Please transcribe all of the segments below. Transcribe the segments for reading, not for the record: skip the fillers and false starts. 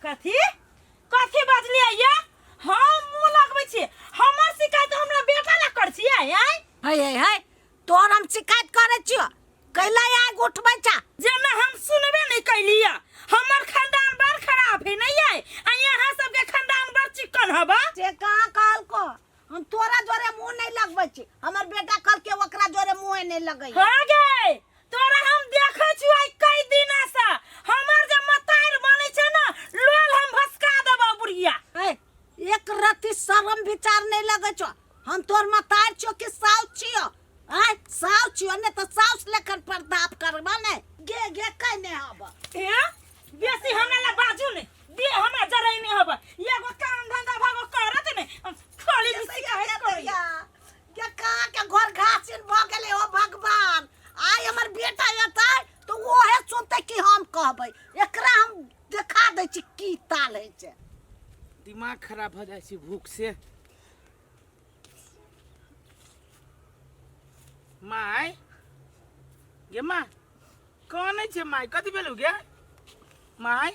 कथी कथी बजलियै ये? हम मुँह लगबै छी, हमर शिकायत हमरा बेटा ला कर छियै? आय है है है, तोर हम शिकायत करै छियो, कैला आग उठबै छा? जेना हम सुनबे नहीं कैलियै। हमर खानदान बड़ खराब है नहीं ये, आ यहाँ सबके खानदान बड़ चिकन हबा। से कहाँ कहलको? हम तोरा जोरे मुंह नहीं लगबै छी, हमर बेटा कहलके ओकरा जोरे मुंह नहीं लगै। हाँ गे, तोरा हम देखै छियो आइ कई दिना से, हमर जे मतार बनै छै ना, लोल हम भसका देबौ बुढ़िया। ए, एक रत्ती शरम विचार नहीं लगै छौ? हम तोर मतार छियो कि साउस छियो? आय साउस छियो ने तऽ साउस लेखन प्रताप करबा ने गे गे कहने हब। ए, बेसी हमरा ला बाजू ने दे, हमरा जरै नहीं हब। एगो काम धंधा भागो करत ने, खाली भी शिकायत करैया। गे कहाँ के घर घासिन भऽ गेलै हो भगवान! आइ हमर बेटा एतै तऽ ओहे सुनतै कि हम कहबै? एकरा हम देखा दै छी की ताल होइ छै। दिमाग खराब भऽ जाइ छै भूख से। माय गे, माँ कनै छै? माय, कथी भेलौ गे? माय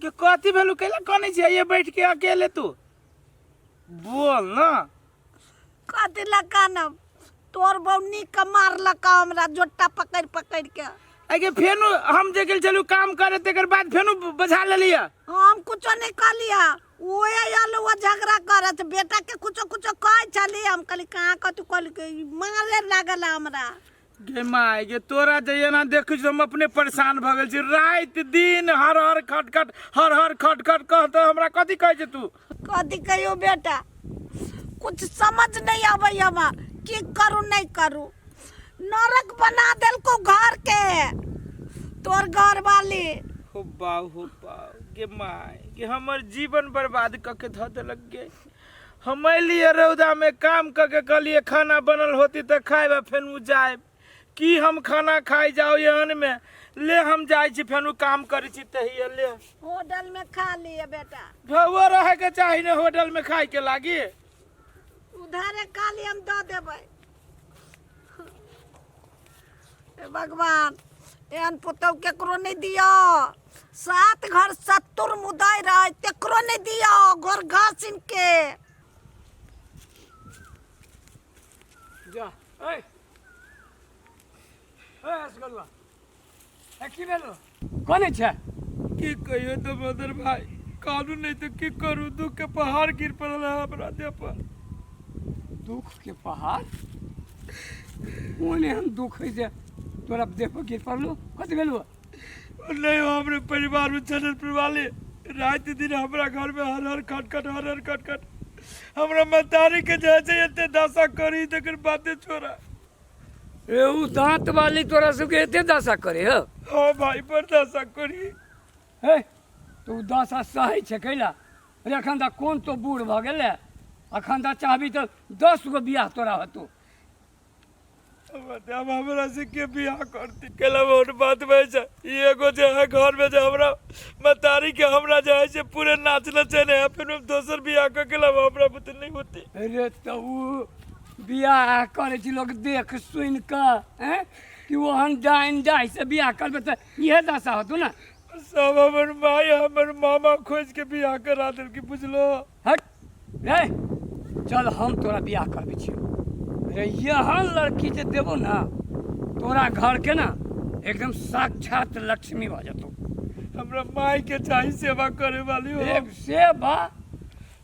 गे, कथी भेलौ? कैला कनै छै ये बैठ के अकेले? तू बोल न। कथी लए कानब? तोर बहू नीक के मारलक हमरा जोट्टा पकड़ि पकड़ि के। अगे फेनु हम जे गेल छलू काम करे, तेकर बाद फेनु बझा लेलियै? हम कुछो नहीं कहलियै, ओहे आयल, वो झगड़ा करत, बेटा के कुछो कुछो कहै छली। हम कहली कहाँ कथू कहली, मारे लागल हमरा। गे माय गे, तोरा जे एना देखै छी हम अपने परेशान भऽ गेल छी। राति दिन हर हर खट खट हर हर खट खट कहते हमरा कथी कहै छै तू? कथी कहियो बेटा, कुछ समझ नहीं आबै हमरा, की करू नहीं करू। नरक बना देलको घर के तोर घर वाली। हो बाऊ, हो बाऊ, गे माय गे, हमर जीवन बर्बाद कऽ के धऽ देलक गे। हम अलियै रौदा में काम कऽ के, कहलियै खाना बनल होती तऽ खायब आ फेनु जायब। की हम खाना खाइ जाउ एहन में? ले हम जाइ छी, फेनु काम करै छी तहिये ले। होटल में खा लिए बेटा। भौओ रहे के चाही ने होटल में खाय के लागी। उधारे खा लिए, हम दऽ देबै। हे भगवान, एहन पुतहु केकरो नहि दियौ। सात घर सत्तुर मुदाइ रहै तेकरो नहि दियौ, घर घासिन के। जा ए ए असगरुआ, ए की भेलो? कोने छै? की कहियो तो मदर भाई, कानू नहीं तो की करू, दुख के पहाड़ गिर पड़ल है हमरा देह पर। दुख के पहाड़? कोन एहन दुख है जे तोरा देह पर गिर पड़लो? कथी भेलो? नहीं हो, हमरे परिवार में चलल प्रवाली रात दिन हमरा घर में हर हर खट खट हर हर खट खट, हमरा मतारी के जे छै एते दशा करी तकर बाते छोड़ा। ए उ दांत वाली तोरा सबके एते दशा करे हो? हाँ भाई, पर दशा करी। हे तो उ दशा सहै छै कैला? अरे अखन तऽ कोन तो बूढ़ भऽ गेलै, अखन तऽ चाहबी तऽ 10 गो बियाह तोरा हेतौ। अब हमरा से के बियाह करती? केला बहुत बात में छै, ई एगो जे है घर में जे हमरा मतारी के हमरा जे है से पूरे नाच नचेने है, फिर हम दोसर बियाह कर के लाब हमरा बुते नहीं होती। अरे तऽ उ बियाह करै छै लोक देख सुनि कऽ, हैं कि ओहन डाइन डाइ से बियाह करबै तऽ इहे दशा होतौ ने। सब हमर माय हमर मामा खोज के बियाह करा देलकी, बुझलो। हट रे, चल हम तोरा बियाह करबै छियौ। रे एहन लड़की जे देबो ना तोरा घर के ना एकदम साक्षात लक्ष्मी भऽ जेतौ। हमरा माय के चाही सेवा करे वाली हो। एक सेवा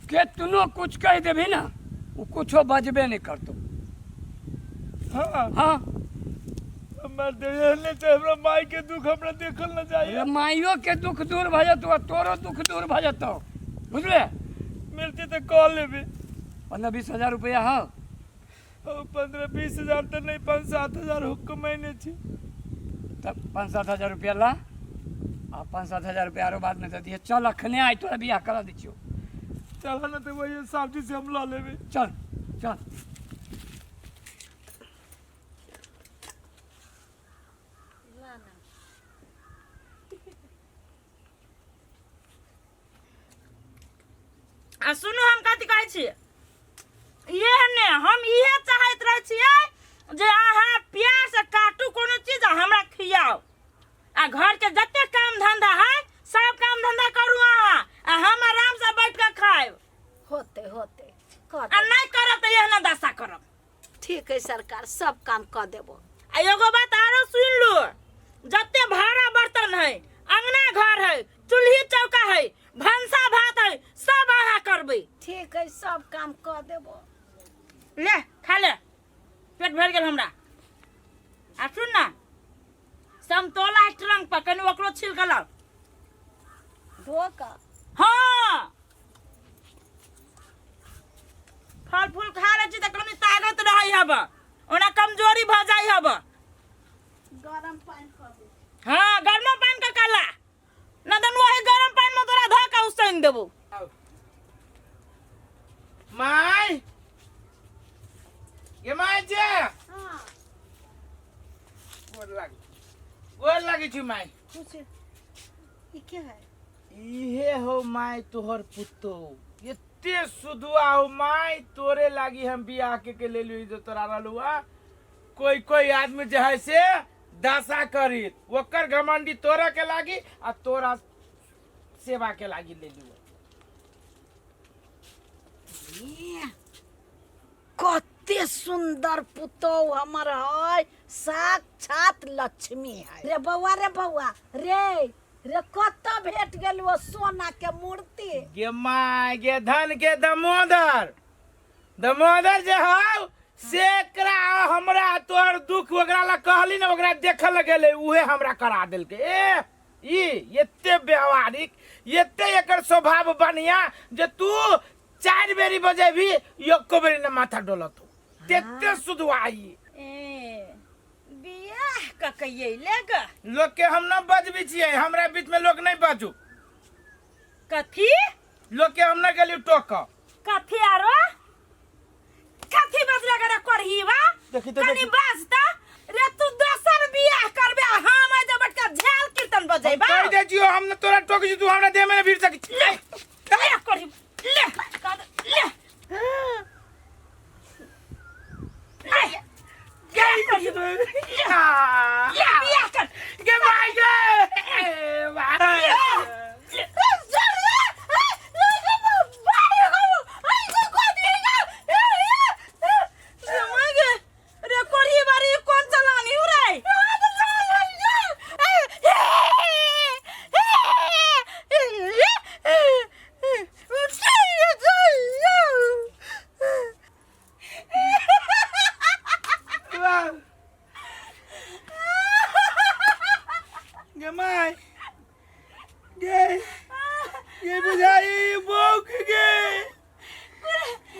केतनो कुछ कहि देबही ना ओ कुछो बजबे नहीं करतौ। हाँ। हाँ। हमर देह नहीं छै, हमरा माय के दुख हमरा देखल न जाय। अरे माइयो के दुख दूर भऽ जेतौ आ तोरो दुख दूर भऽ जेतौ, बुझले? मिलती तऽ कऽ लेबे। 15-20 हजार रुपया हौ? 15-20 हजार तऽ नहीं, 5-7 हजार हो कमैने छी। तब 5-7 हजार रुपया ला आ 5-7 हजार रुपया आरो बाद में दे दिहे। चल अखने आइ तोरा बियाह करा दै छियौ। चल न तऽ वही साहब से हम लऽ लेबे। चल चल। आ सुनू, हम कथी कहै छी, इहे ने हम इहे चाहैत रहै छियै जे अहाँ प्यार से काटू कोनो चीज आ हमरा खियाउ, आ घर के जते काम धंधा है सब काम धंधा करू कर आ नहीं करब तऽ एहना दशा करब। ठीक है सरकार, सब काम कर देबो। आ एगो बात आरो सुन लू, जते भाड़ा बर्तन है, अंगना घर है, चूल्ही चौका है, भनसा भात है, सब अहाँ करबै। ठीक है, सब काम कर देबो। ले खा ले, पेट भरि गेल हमरा। आ सुन ना, समतोला है ट्रंक पर, कनि ओकरो छिल के लाउ। धो कऽ? हाँ, फल फूल खा लै छी तऽ कनि ताकत रहै हब, ओना कमजोरी भऽ जाइ हब। गरम पानि कऽ दे। हाँ, गरमो पानि के काला न तन वही गरम पानि में तोरा धऽ के उसैन देबो। माय गे, माय जे। हाँ। गोर लागे, गोर लागे छी माय। खुश। ई के है? इहे हो माय तोहर पुतो, एते सुधुआ हो माय, तोरे लागी हम बियाह के लेलियो। जो तोरा रहलुआ कोई कोई आदमी जे है से दशा करी, ओकर घमंडी तोरा के लागी आ तोरा सेवा के लागी ले लियो। कते सुंदर पुतोह हमर है, साक्षात लक्ष्मी है। रे बौआ, रे बौआ, रे रे, कतऽ भेट गेल वो सोना के मूर्ति? गे my गे, धन के दमोदर, दमोदर जे हौ से एकरा हमरा तोहर दुख ओकरा ला कहली ने, ओकरा देखऽ लगेलै, उहे हमरा करा देलकै। ए ई एते व्यवहारिक, एते एकर स्वभाव बढ़िया जे तू 4 बेरी बजेबी एको बेरी न माथा डोलत, तेते सुधवाई। ए बियाह कऽ के अयले ग? लोग के हम न बजबी छियै, हमरा बीच में लोग नहीं बाजू। कथी? लोग के हम न गेली टोक। कथी आरो कथी बजले गे रे करहीवा? देखी तो कनी देखी। बाजता रे, तू दोसर बियाह करबे आ हम आइ बैठ के झाल कीर्तन बजेबा? कह दे छियो हम न तोरा टोक छी, तू हमरा देह में न भिड़ सकै छी। ले ले करही, ले कर, ले ले ले करही, ले बियाह कर। गे my गे, ए my. रे कोरी बारी कौन चलानी हो रे? वाह। गे my गे, गे बुझाई बौक गे,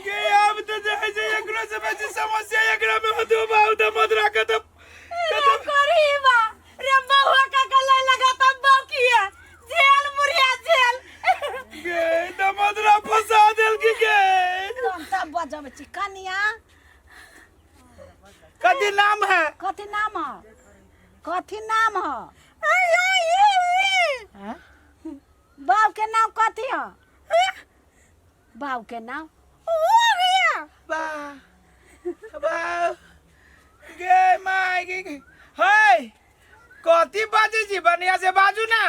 गे आब तो जे है से एकरो से बेसी समस्या एकरा में होतो बाबू त मदरा के तो रे कोरी बा रे, बहुआ का गले लगा तब बौकिया झेल मुरिया झेल। गे त मदरा फंसा देल की गे। तहन तब बजबै छी कनिया। कथी नाम है? कथी नाम है? कथी नाम है? हैं? बाप के नाम कथी है? बाप के नाम? बा बा गे my गे गे। हे कथी बाजै छी? बढ़िया से बाजू ना।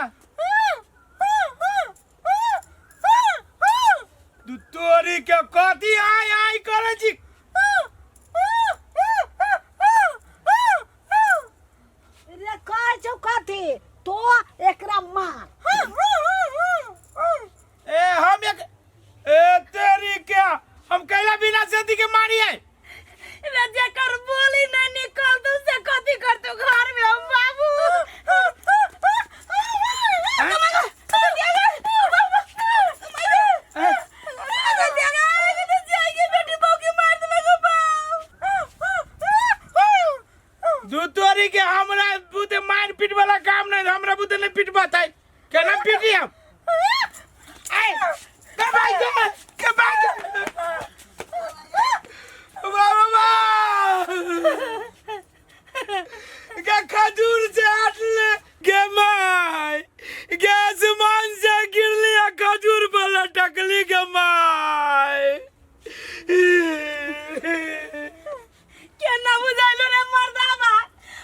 तू तोरी के कथी आय आय करै छी? रे कहै छौ कथी तो एकरा मार। ए हम एक ए तेरी के हम कैला बिना सेती के मारिए? रे जेकर बोली नहीं निकल तू से कथी कर तू घर में हम बाबू। दू तोरी के हमरा बुते मार पीट वाला काम नहीं, हमरा बुते नहीं पीट बताई, केना पीटी हम? आय के भाई के भाई के वाह वाह वाह के खजूर से आटले गे माय गे, आसमान से गिरली आ खजूर पर लटकली गे माय। केना बुझाइलो रे मर्दाबा,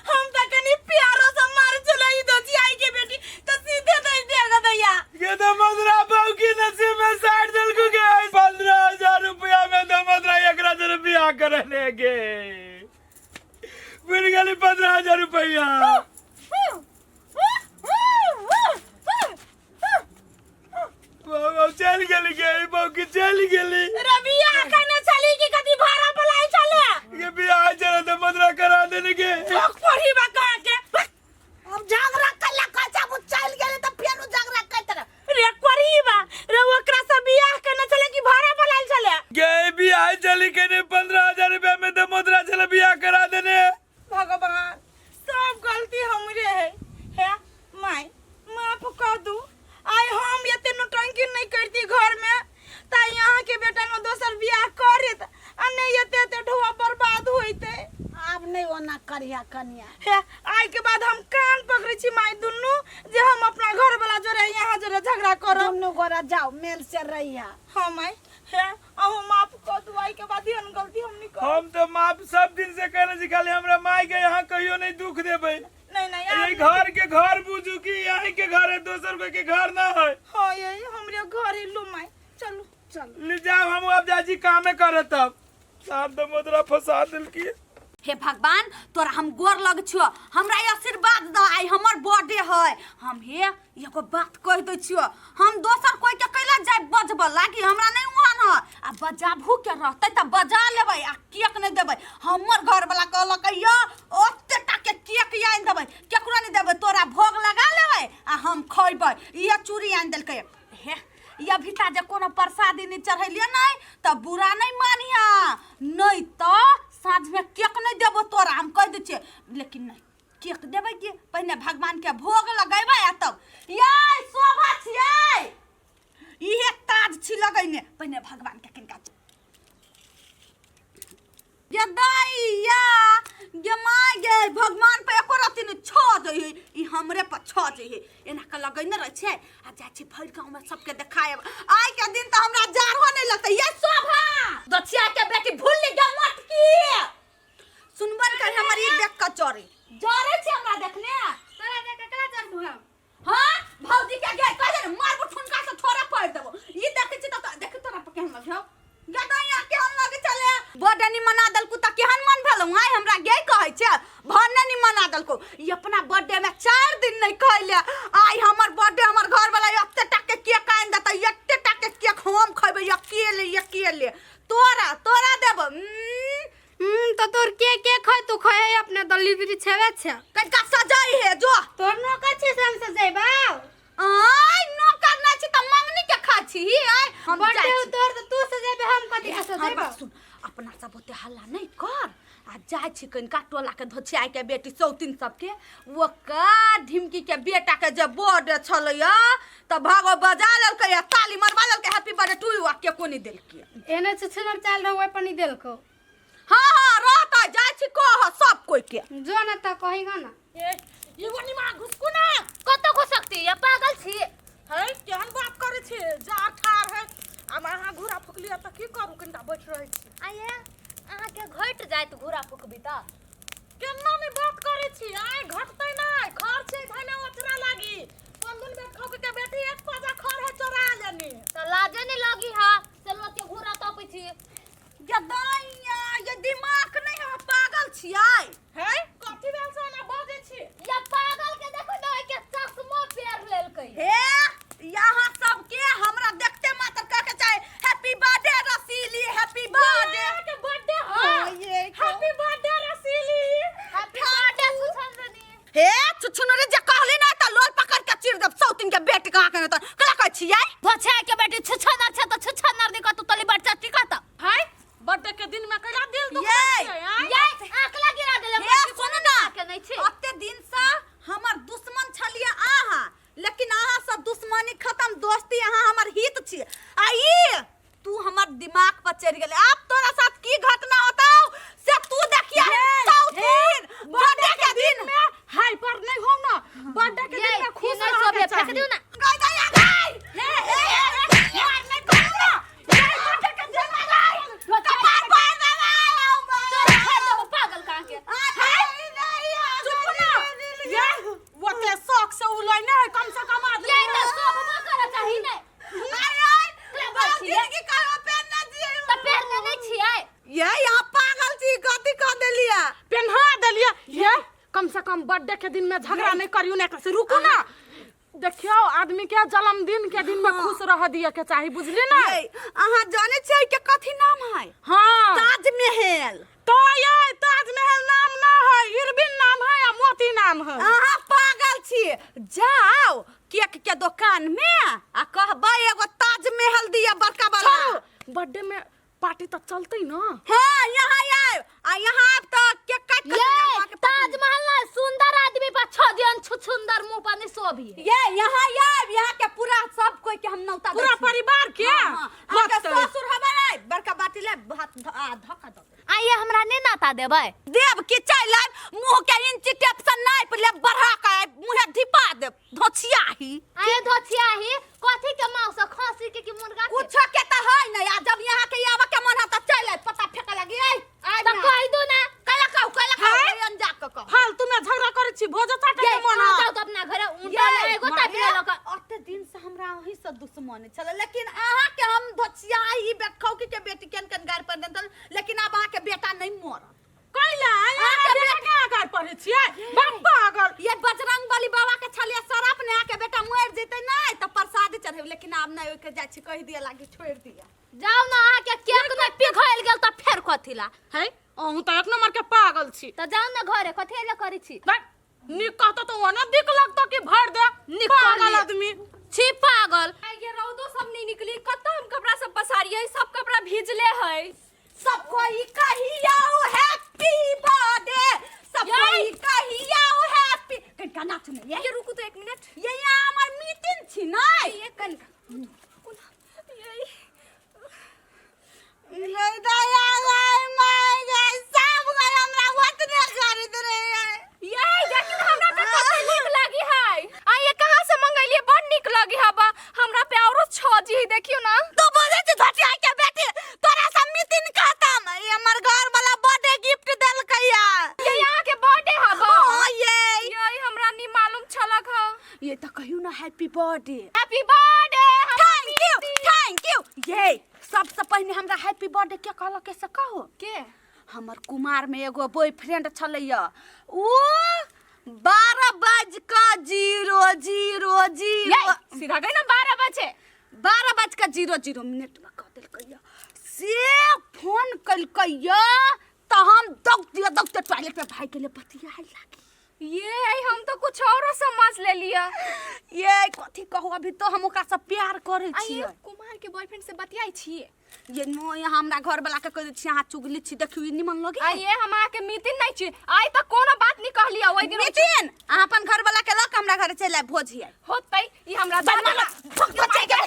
हम त कनी प्यारो से मार चले ई दोची आई के बेटी त सीधे दे देगा दैया। गे तो मदरा बाबू की नसीब में साइड दलकू गे। गलती केने 15,000 रुपया में दमोदरा छले बियाह करा देने। भगवान सब गलती हमरे है। हे माय माफ कर दू। आइ हम एते नौटंकी नहीं करती घर में ता यहाँ के बेटा न दोसर बियाह करत आ नहीं एते एते ढोआ बर्बाद होइते। आब नहीं ओना करिया कनिया। हे आइ के बाद हम कान पकड़ै छी माय दुनू जे हम अपना घर वाला जोरे यहाँ जोरे झगड़ा करब। दुनू गोरा जाओ मेल से रहिया। हाँ माय हे अहूँ माफ कर दू, आइ के बाद एहन गलती हम नहीं करब। हम तो माफ सब दिन से कहने छी, खाली हमरा माय के यहाँ कहियो नहीं दुख देबै। नहीं नहीं ये घर के घर बुझू कि यहीं के घर है, दोसर कोई के घर ना है। हाँ यही हमरे घर है। लो माय चलो चलो ले जाओ, हम अब जाजी कामे करे तब साफ दमोदरा फंसा दिल की। हे भगवान तोरा हम गोर लग छियो, हमरा आशीर्वाद द, आइ हमर बर्थडे है। हम हे एगो बात कह दै छियो, हम दोसर कोई के कैला जाय बजब लागी हमरा नहीं ओहन है। आ बजाबू के रहतै त बजा लेबै आ केक नहीं देबै। हमर घर वाला कहलक यो ओते टा के केक आनि देबै, केकरो नहीं देबै, तोरा भोग लगा लेबै आ हम खैबै। इहे चूड़ी आनि देलकै। हे ये भीता जे कोनो प्रसादी नहीं चढ़ेलिए नहीं त बुरा नहीं मानिया, नहीं त साँझ में केक नहीं देबो तोरा, हम कह दै छियै। लेकिन नहीं केक देबै कि पहिने भगवान के भोग लगेबै आ तब ये शोभा छियै, इहे ताज छी लगैने, पहिने भगवान के किनका ये दैया ये my गे भगवान पे एको रत्ती नहि छो जइहे, ई हमरे पर छो जइहे। एना के लगैने रहै छै आ जाइ छै भरि गाँव में सबके देखायब। आइ के दिन तऽ हमरा जाड़ो नहि लगतै। ये शोभा दछिया के बेटी भूल गे मोटकी सुनबन कर हमर ई देख के चोरी जरे छै हमरा देखने। तोरा देख के केना चढ़बू हम? हां भौजी के गे कह दे मारबो ठुनका से थोड़ा पड़ देबो। ई देखै छी त देख तोरा पर केहन लगौ गदैया केहन लगे चले। बड नी मना देलकू त केहन मन भेलौ आइ हमरा गे कहै छै भन्ने नी मना देलकू। ई अपना बर्थडे में 4 दिन नहीं खैले। आइ हमर बर्थडे हमर घर वाला एते टा के केक आनि देतै, एते टा के केक हम खैबै अकेले अकेले। तोरा तोरा देबो। त तोर के के खाय तू खाय अपने दल्ली बिरी छेवे छे कनका सजाई हे जो तोर नौकर छे से हम सजेबा। आय नौकर नै छी त मंगनी के खा छी आय हम बर्थडे जाइ छी। तोर त तू सजेबे हम कथी के हमर सजेबा? बात सुन, अपना सब ओते हल्ला नहीं कर आ जाइ छी कनिका टोला के धोछिया के बेटी सौतिन सबके ओका ढिमकी के बेटा के जे बर्थडे छलैया त भागो बजा लेलकै आ ताली मरवा लेलकै हैप्पी बर्थडे टू you आ केको नहीं देलकै। एने छुछुनर चाल रहो ओइ पर नहीं देलको। हाँ हाँ रहता जाइ छी कह सब कोई के जो न त कहिगा ना। ए एगो निमा घुसकू ना कतौ घुसकती या पागल छी है केहन बात करै छी जा ठार है। आब अहाँ घूरा फुकलियै तऽ की करू कनिटा बैठ रहै छी। आये अहाँके घटि जायत घूरा फुकबी तऽ। केना नहि बात करै छी आइ घटतै नहि, खर छै धने ओचरा लागी पंदुल बेट खौक के बेटी एक पाजा खर है चोरा लेनी तऽ लाजे नहि लगी हा से लोक के घूरा तपै छी। ये दैया ये दिमाग नहीं है पागल छियै है कथी भेल से ओना बजै छी। या पागल के देखो ना के चश्मा पेर लेलकै। हे यहाँ सबके हमरा देखते मात्र कह के चाहे हैप्पी बर्थडे रसीली, हैप्पी बर्थडे के बर्थडे है, हैप्पी बर्थडे रसीली, हैप्पी बर्थडे सुछंदनी। हे छुछुनरे जे कहली ना त लोल पकड़ के चीर देब सौतिन के बेटी कहाँ के त कला कहै छियै। धोछा के बेटी छुछनर छै त छुछनर दी कतौ तली बच्चा टिकत है बर्थडे के दिन में कैला दिल दुख ये, छै आँय? ये आंकला गिरा देले हे सुन ना के नहीं छै। ओते दिन से हमर दुश्मन छलियै अहाँ, लेकिन अहाँ सब दुश्मनी खत्म, दोस्ती अहाँ हमर हित छी। आ ई तू हमर दिमाग पर चढ़ गेले, अब तोरा साथ की घटना होतौ से तू देखिया सौतीन बर्थडे के दिन में हाई पर नहीं हो ना, बर्थडे के दिन में खुश नहीं रह सोभे के फेंक चाही। दियो ना। गई गई गई हे हे हे मार नहीं करू ना, ये बर्थडे के दिन में गई कपार फाड़ देबै। तोरा फेंक देबो पागल कहाँ के। चुप ना ये ओते शौक से उ लइने है कम से कम आदमी ये त शोभबो करऽ चाही नै। आय आय जिंदगी कहो पहनना चाहिए त पेरने नै छियै। ये यहाँ पागल छी कथी कह देलिए पेन्हा देलिए। ये कम से कम बर्थडे के दिन में झगड़ा नहीं करियो ने से रुकू ना। देखियो आदमी के जन्मदिन के दिन में खुश रह दिए के चाही, बुझली ना? ये अहाँ जाने छियै के कथी नाम है? हाँ ताजमहल। तो ये ताजमहल नाम ना है, इरबिन नाम है या मोती नाम है। अहाँ पागल छी, जाओ केक के दुकान में आ कहबै एगो ताजमहल दिया बड़का वाला। छोड़ू, बर्थडे में पार्टी तऽ चलतै न। हाँ, यहाँ आए आ यहाँ आब तो केक काट के ये वहाँ के पार्टी। ताजमहल ना सुंदर आदमी पर छो दियन छुछुंदर मुंह पर नहीं शोभी। ये यहाँ आए, यहाँ के पूरा सब कोई के हम नौता दै पूरा छी। परिवार के। हाँ, अहाँके होतै। ससुर हबर आए, बड़का बाटी ले भात आ धक्का दऽ देब। आइए हमरा नहीं नाता देबै। देब कि चलि आयब, मुँह के इंची टेप से नापि लेब, बढ़ा के आयब, मुँहे धिपा देब धोछियाही। आइए धोछियाही कथी के मांस, खसी के कि मुर्गा के? कुछो के तऽ है नहीं, आ जब यहाँ के आबऽ के मन है तऽ चलि आयब, पता फेंकऽ लागी। आइ आइ तऽ कहि दू ना। कैला कहू, कैला कहू, है? अन जा कऽ कहू। फालतू में झगड़ा करै छी, भोजो चाटे के मन ये है। जाउ तऽ अपना घरे उनटा ये, एगो ता मारे, लऽ कऽ। ओते दिन से हमरा अहीं से दुश्मनी छलै, लेकिन अहाँ के हम धोछियाही बेटखौकी के बेटी केन केन गारि पर देन, लेकिन आब अहाँ के बेटा नहीं मरत। कैला अहाँके अहाँ बेटा के आगार पढ़ै छियै बाप पागल। ये बजरंग बली बाबा के छलिए सरप ने, अहाँके बेटा मरि जेतै नहि तऽ प्रसाद चढ़ेबै, लेकिन आब नहि ओहिके जाइ छी, कहि दिअ लागी छोड़ि दिअ। जाउ ना, अहाँके केक नहि पिघल गेल तऽ फेर कथी ला? है, अहूँ तऽ एक नंबर के पागल छी। तऽ जाउ ना घरे, कथी लए करै छी? नहीं, नीक कहतो तऽ ओना दिक लगतो कि भर दे। नीक पागल कहलियै। आदमी छी पागल। ये रौदो सब नहीं निकली, कत हम कपड़ा सब पसारिए, सब कपड़ा भीजले है। सब कोई कहियो हैप्पी बर्थडे, सब कोई कहियो हैप्पी। कनिका नाचू ने ये। ये रुकू तो एक मिनट। ये यहाँ हमर मीटिंग छी नै। ये कनिका ये ये दया गाय my गाय सब गाय हमरा ओतने खरीद रहे है। ये देखिन हमरा पे कते नीक लागी है। आ ये कहाँ से मंगैलिए? बड़ नीक लगी है बा, हमरा पे औरो छ जी है, देखियो ना। तू बोले छी धटिया के बेटी, तोरा से मीटिंग खत्म। ये हमर घर वाला बर्थडे गिफ्ट देलकै है। ये यहाँ के बर्थडे है बा। हां ये। ये हमरा नहीं मालूम छलक है। ये तो कहियो ना happy birthday. Happy birthday. Thank you, thank you. ये सबसे पहिने हमरा हैप्पी बर्थडे के कहलक के से कहो? के? हमर कुमार में एगो बॉयफ्रेंड छलैया, उ 12 बज के 0 0 0 ये सीधा गई ना 12 बजे। 12 बज के 0 0 मिनट में कह देलकैया। से फोन कलकैया तऽ हम दौड़ दिया दौड़ के टॉयलेट में भाग गेलै बतियाए लागी। ये हम तो कुछ और समझ ले लिया। ये कथी कहू, अभी तो हम ओकरा से प्यार करै आ ये छियै। कुमार के बॉयफ्रेंड से बतियाई छियै? ये नो, यहाँ हमरा घर वाला के कह दै छियै अहाँ चुगली छी, देखियौ ई निमन लगे। आ ये हम अहाँ के मीटिंग नहीं छी, आइ त कोनो बात नहीं कहलियै ओइ दिन। नितिन, अहाँ अपन घर वाला के लऽ के हमरा घरे चलि आयब, भोज हियै। होतै ई हमरा चल, दादा भग, भग, चलि गेल।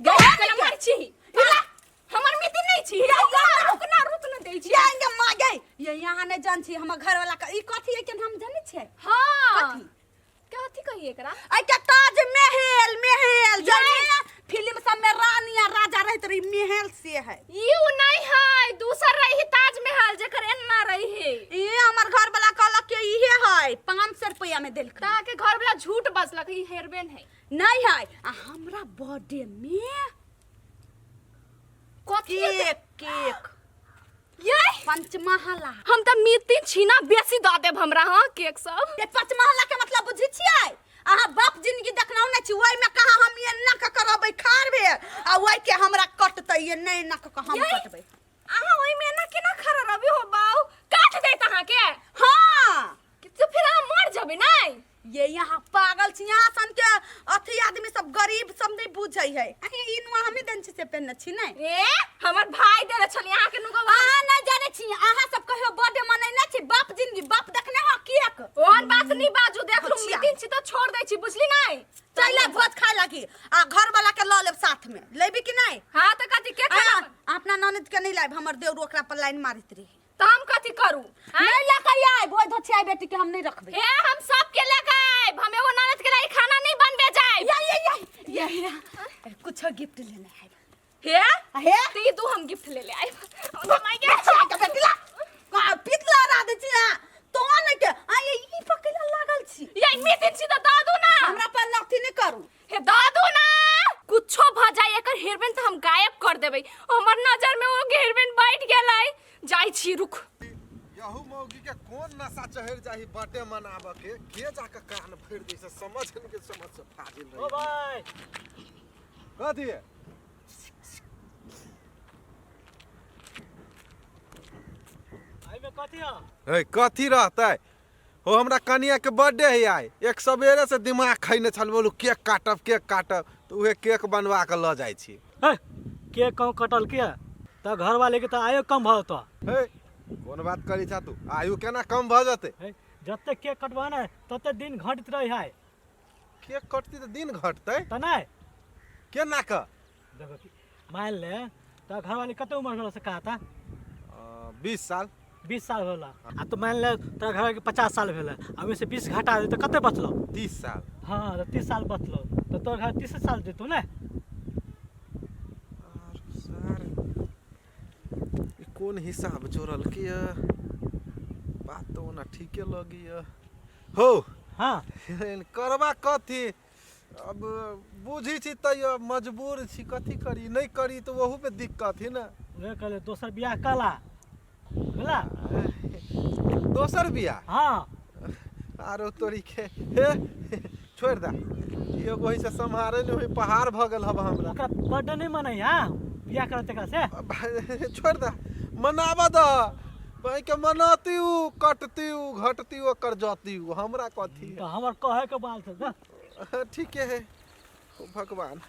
गए केना मारै छी? हमर मीटिंग नहीं छी। रुक ना, रुक ना दै छी। ये आएंगे माँ गई। ये यहाँ नहीं जान छी हमर घर वाला के ई कथी है के हम जानै छियै? हां। कथी? कथी कहिए एकरा? ऐ के ताज महल, महल जाने फिल्म सब में रानी आ राजा रहत रही, महल से है। ई उ नहीं है, दूसर रही ताजमहल जेकर एन्ना रही है। ई हमर घर वाला कहलक कि इहे है, 500 रुपया में देलकै। त अहाँ के घर वाला झूठ बजलक, ई हेरबेन है। नहीं है। आ हमरा बर्थडे में कथी? केक, केक ये पंचमहला। हम त मीटिंग छी ना, बेसी दऽ देब हमरा। हां, केक सब। ये पंचमहला के मतलब बुझै छियै? अहाँ बाप जिंदगी देखनौ नै छी, ओहिमे कहाँ हम एना कऽ के रहबै खाड़ भेल आ ओहि के हमरा कटतै, ये नहि एना कऽ के हम ये? कटबै। अहाँ ओहिमे एना केना खड़ा रहबै हो बाउ? काट देत अहाँ के। हाँ। तो फिर अहाँ मर जेबै नै? ये यहाँ पागल छी, यहाँ सन के अथी आदमी सब गरीब सब नहीं बुझै है। अहीं ई नुआ हमही देने छी से पेनने छी नै? ए हमर भाई देले छली अहाँ के नुआ। अहाँ नहीं जानै छी, अहाँ सब कहियो बर्थडे मनैने छी? बाप जिंदगी बाप देखने हो किएक? ओहन बात नहीं बाजू, देख लू अच्छा। मीटिंग छी त छोड़ दै छी, बुझली नै? चलि आब भोज खाय लागी आ घर वाला के लऽ लेब साथ में, लेबी कि नहीं? हां त कथी के अहाँ खाना? अपना ननद के नहीं लायब, हमर देउर ओकरा पर लाइन मारैत रही। त हम कथी करू? नहीं लऽ के आयब, ओहि धोछिया बेटी के हम नहीं रखबै। ए हम सब के लेके आयब, हम एगो ननद के लिए खाना नहीं बनबे जायब। ये ये ये ये ये कुछ गिफ्ट लेने आयब। हे हे त ई दू हम गिफ्ट ले ले आयब। माय गे धोछिया के बेटी ला आ पितला रा दै छी अहाँ तो नहीं के आ ये ई पकैला लागल छी। ये मीटिंग छी त दादू ना हमरा पर नथी नहीं करू। हे दादू ना कुछो भ जाय, एकर हेयरबैंड त हम गायब कर देबै। हमर नजर में ओ हेयरबैंड बैठ गेलै। जाय छी रुक। यहू मौगी के कोन नशा चढ़ जाही बर्थडे मनाबऽ के, के जाके कान भरि दै से समझ के समझ से फाजिल ओ रही। भाई कथी है? एहिमे कथी है? है कथी रहतै हो, हमरा कनिया के बर्थडे है आइ, एक सवेरे से दिमाग खैने छल, बोलू केक काटब केक काटब, तऽ उहे केक बनवा के लऽ जाइ छी। है, केक कहूँ कटल के? तऽ घरवाले के तऽ आयु कम भऽ जेतौ। हे, कोन बात करै छा तू? आयु केना कम भऽ जेतै? हे, जते केक कटबह ने तते दिन घटैत रहै है। केक कटतै तऽ दिन घटतै? तऽ नहि। केना कऽ? देखो, मान ले तऽ घरवाली कते उम्र भेल से कहता? 20 साल। 20 साल भेल आ तो मान ले तोरा घरवाली के 50 साल भेल आ ओहिमे से 20 घटा दे तऽ कते बचलो? 30 साल। हाँ, तऽ 30 साल बचलो तऽ तोर घर 30 साल जेतौ ने। सर, ई कोन हिसाब जोड़लकै ये? बात तऽ ओना ठीके लगैए हो। हाँ, करबा कथी अब? बुझी छी तैयो मजबूर छी। कथी करी, नहि करी तऽ ओहूमे दिक्कत है ने। उहे कहले, दोसर बियाह कला बुझला। दोसर बियाह? हाँ। आरो तोरी के, हे छोड़ि दे, एगो से सम्हारे नहि होई, पहाड़ भऽ गेल हब हमरा। ओकरा बर्थडे नहीं मनाई? हाँ, बियाह करत एकरा से। छोड़ि दे, मनाबऽ दऽ के मनौती, उ कटती, उ घटती, ओकर जती, उ हमरा कथी? तऽ हमर कहे के बात है ना। ठीके है। ओ भगवान,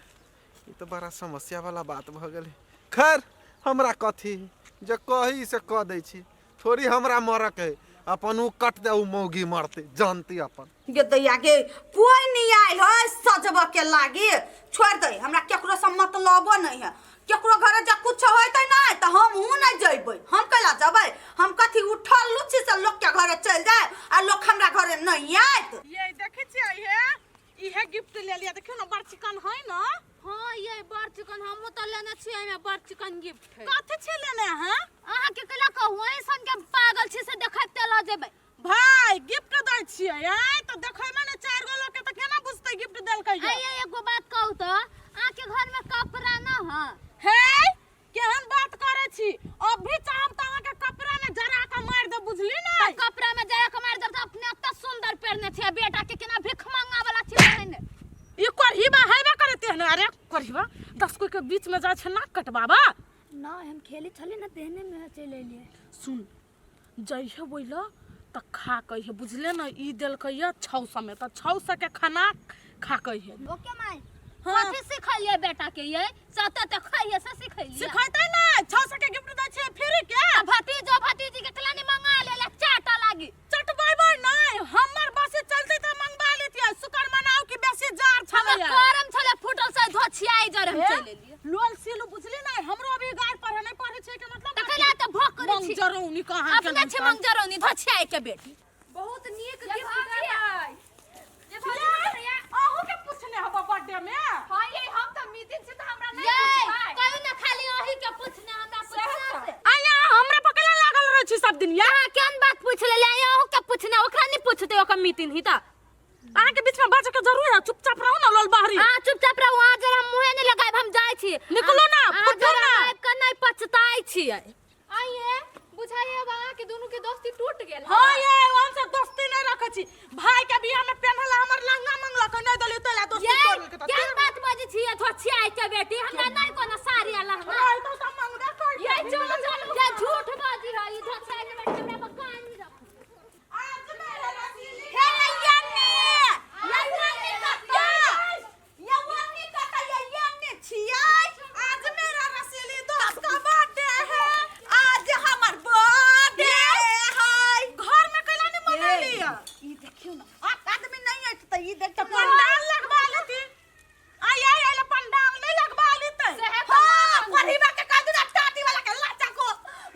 ई तऽ बड़ा समस्या वाला बात भऽ गेलै। खैर, हमरा कथी, जे कही से कऽ दै छी। थोड़ी हमरा मरक है, अपन उ कट दे, उ मौगी मरते जानती अपन। गे दैया गे, कोई नहीं आयल है सजबऽ के लागी। छोड़ दे, हमरा केकरो से मतलबो नहीं है। केकरो घरे जा कुछ होते नहीं तो हम हूँ नहीं जइबै। हम कैला जबै? हम कथी उठल लुच्ची से लोग के घरे चल जाए आ लोग हमरा घरे नहीं आयत? ये देखे छियै, हे इहे गिफ्ट ले लिया। देखियौ ने, बड़ चिकन है ना? हाँ ये, बड़ चिकन। हमहूँ तऽ लेने छियै, एहिमे बड़ चिकन गिफ्ट है। कथी छी लेने अहाँ? अहाँके कैला कहू, अहीं के पागल छी से देखैते लऽ जेबै। भाई गिफ्ट दै छियै आय तऽ देखैमे ने चारि गो लोक के तऽ केना बुझतै गिफ्ट देलकै ये? आइए, एगो बात कहू तऽ, अहाँके घर में कपड़ा न है? हे, केहन बात करै छी? अभी चाहब तऽ अहाँके कपड़ा में जरा के मारि देब, बुझली ने? तऽ कपड़ा में जरा के मारि देब तऽ अपने एते सुंदर पहिरने छियै, बेटा के केना भीख मंगा वाला छी पहिरने? ई कोढ़ीबा हेबे करे तेहने। अरे कोढ़ीबा, 10 कोई के बीच में जाइ छै नाक कटबाबा। ना, हम खेले छली ना, तेहने में चलि एलियै। सुन, जइहे बोल तऽ खा कहिहे, बुझले ने? ई देलकै ये 600 में, तऽ 600 के खाना खा कहिहे। ओके माय। कथी सिखलियै बेटा के ये? सते ते खाइए से सिखलियै? सिखैतै ने, 600 के गिफ्ट दै छियै फ्री के। आ भतीजो भतीजी के केला नहीं मंगा ले चाटा लागी? चटबेबै नहि, हमर बसे चलतै तऽ मंगवा लेतियै। शुक्र मनाउ कि बेसी जार हमर छलैया। करम छले फूटल से धोछियाई जरे हम चलि एलियै। लोल सिलू, बुझली नहि? हमरो अभी गाड़ पढ़े नहि पढ़े छै के मतलब। तऽ कैला तऽ भोग करै छी? मंगजरौनी कहाँ के। अपने छी मंगजरौनी, धोछियाई के बेटी। बहुत नीक गिफ्ट देबै। अहूँ के पूछने हब बर्थडे में? हाँ ये, हम तऽ मीटिंग छी तऽ हमरा नहीं ये पूछबै। कहियो ना, खाली अही के पूछने, हमरा पूछने से। आया, हमरा पकड़ा लागल रहै छी सब दिन या। अहाँ केहन बात पूछ लेलियै? अहूँ के पूछने, ओकरा नहीं पूछते, ओकर मीटिंग ही तऽ। अहाँ के बीच में बाजे के जरूर है? चुपचाप रहू ना लोल बाहरी। अहाँ चुपचाप रहू, अहाँ जरा मुँहे नहीं लगायब, हम जाइ छी। निकलू ना, अहाँ फुटू जरा ना। आबि कऽ नहीं पछताइ छियै। आइए बुझाइए, अब अहाँ के दोनों के दोस्ती टूट गेल। हाँ ये, हम सब दोस्ती नहीं रखे छी। भाई के बियाह में पेन्हला हमर लहंगा मंगलक, नहीं देली तैला दोस्ती ये तोड़ लेलकै। केहन बात बजै छियै धोछियाई के बेटी? हमरा नहीं कोनो साड़ी आ लहंगा। रही तो सब मंगबे कर। ये चलो चलो, ये झूठ बाजी है ई धोछियाई के बेटी, हमरा पर कान नहीं रखू। हे यन्ने, यन्ने कत्ता, यन्ने कत्ता, ये यन्ने छियै। आज मेरा रसीली दोस्त का बर्थडे है। आज हमर बर्थडे है। घर में कैला नहीं मनैली? ई देखियौ ने, आदमी नहीं ऐत तऽ ई देख। तऽ पंडाल लगवा लेती। आय आय आय, पंडाल नहीं लगवा लेते? हाँ, परिवा के कह दूना टाटी वाला के लाचा को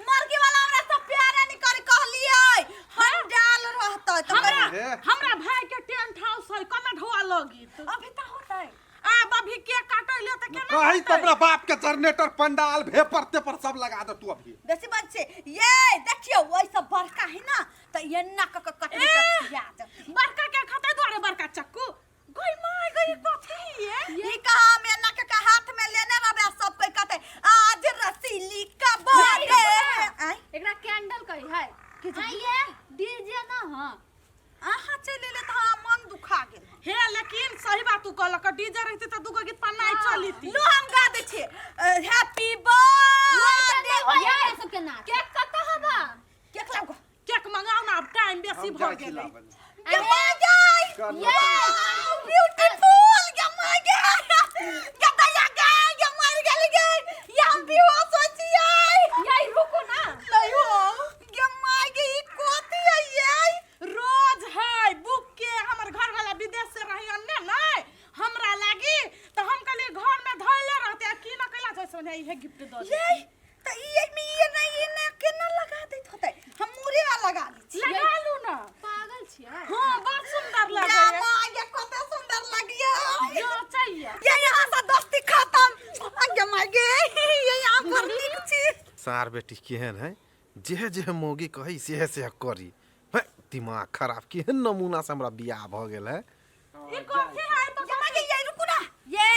मर्गी वाला हमरा सब प्यारे नहीं करे। कहलियै हम डाल रहतै तऽ हमरा हे। हमरा भाई के टेंट हाउस है, कमे ढोआ लगी। अभी तऽ होतै। आब अभी केक काटै ले तऽ केना कही होतै? तऽ अपना बाप के जनरेटर, पंडाल, भेपर तेपर सब लगा दे तू अभी। बेसी बात छै ये। देखियौ, ओहि सब बड़का है ना, तऽ एना क क कटनी तऽ खिया देतै। बड़का के खतै दुआरे बड़का चक्कू। गई माय गई, कथी ये? ई कहा हम एना के के हाथ में लेने रहबै आ सब कोई कहतै आज रसीली का बर्थडे है। आँय? एकरा कैंडल कही है। आइए, डीजे ना हां। अहाँ चलि एलियै तऽ हमरा मन दुखा गेल। हे, लेकिन सही बात तू कहलक, डीजे रहते तऽ दूगो गीत पर नहीं चलिती। लो, हम गा दै छियै हैप्पी बर्थडे। ये सबके नाच। केक कतऽ हबा? केक लाउ गो। केक मंगाओ ना, अब टाइम बेसी हम भऽ जाइ छी गेलै। लाबऽ। गे my गई, कर। ब्यूटीफुल। गे my गे, गे दैया गे, गे मर गेल गे, या हम बेहोश हो छियै। गिफ्ट दऽ ये त ई एमे ये नहीं ये ना केना लगा दैत होतै हम मुरे वाला लगा लै छी लगा लू ना पागल छियै हां बड़ सुंदर या लागै माँ ये कते सुंदर लगिया जो चाहिए ये यहाँ से दोस्ती खत्म आगे माँ गे ये यहाँ पर नीक छी सार बेटी केहन है जेहे जेहे मौगी कही सेहे सेहे करी है दिमाग खराब केहन नमूना से हमरा बियाह भऽ गेल है ई कथी है तो ये माँ गे ये रुकू ना ये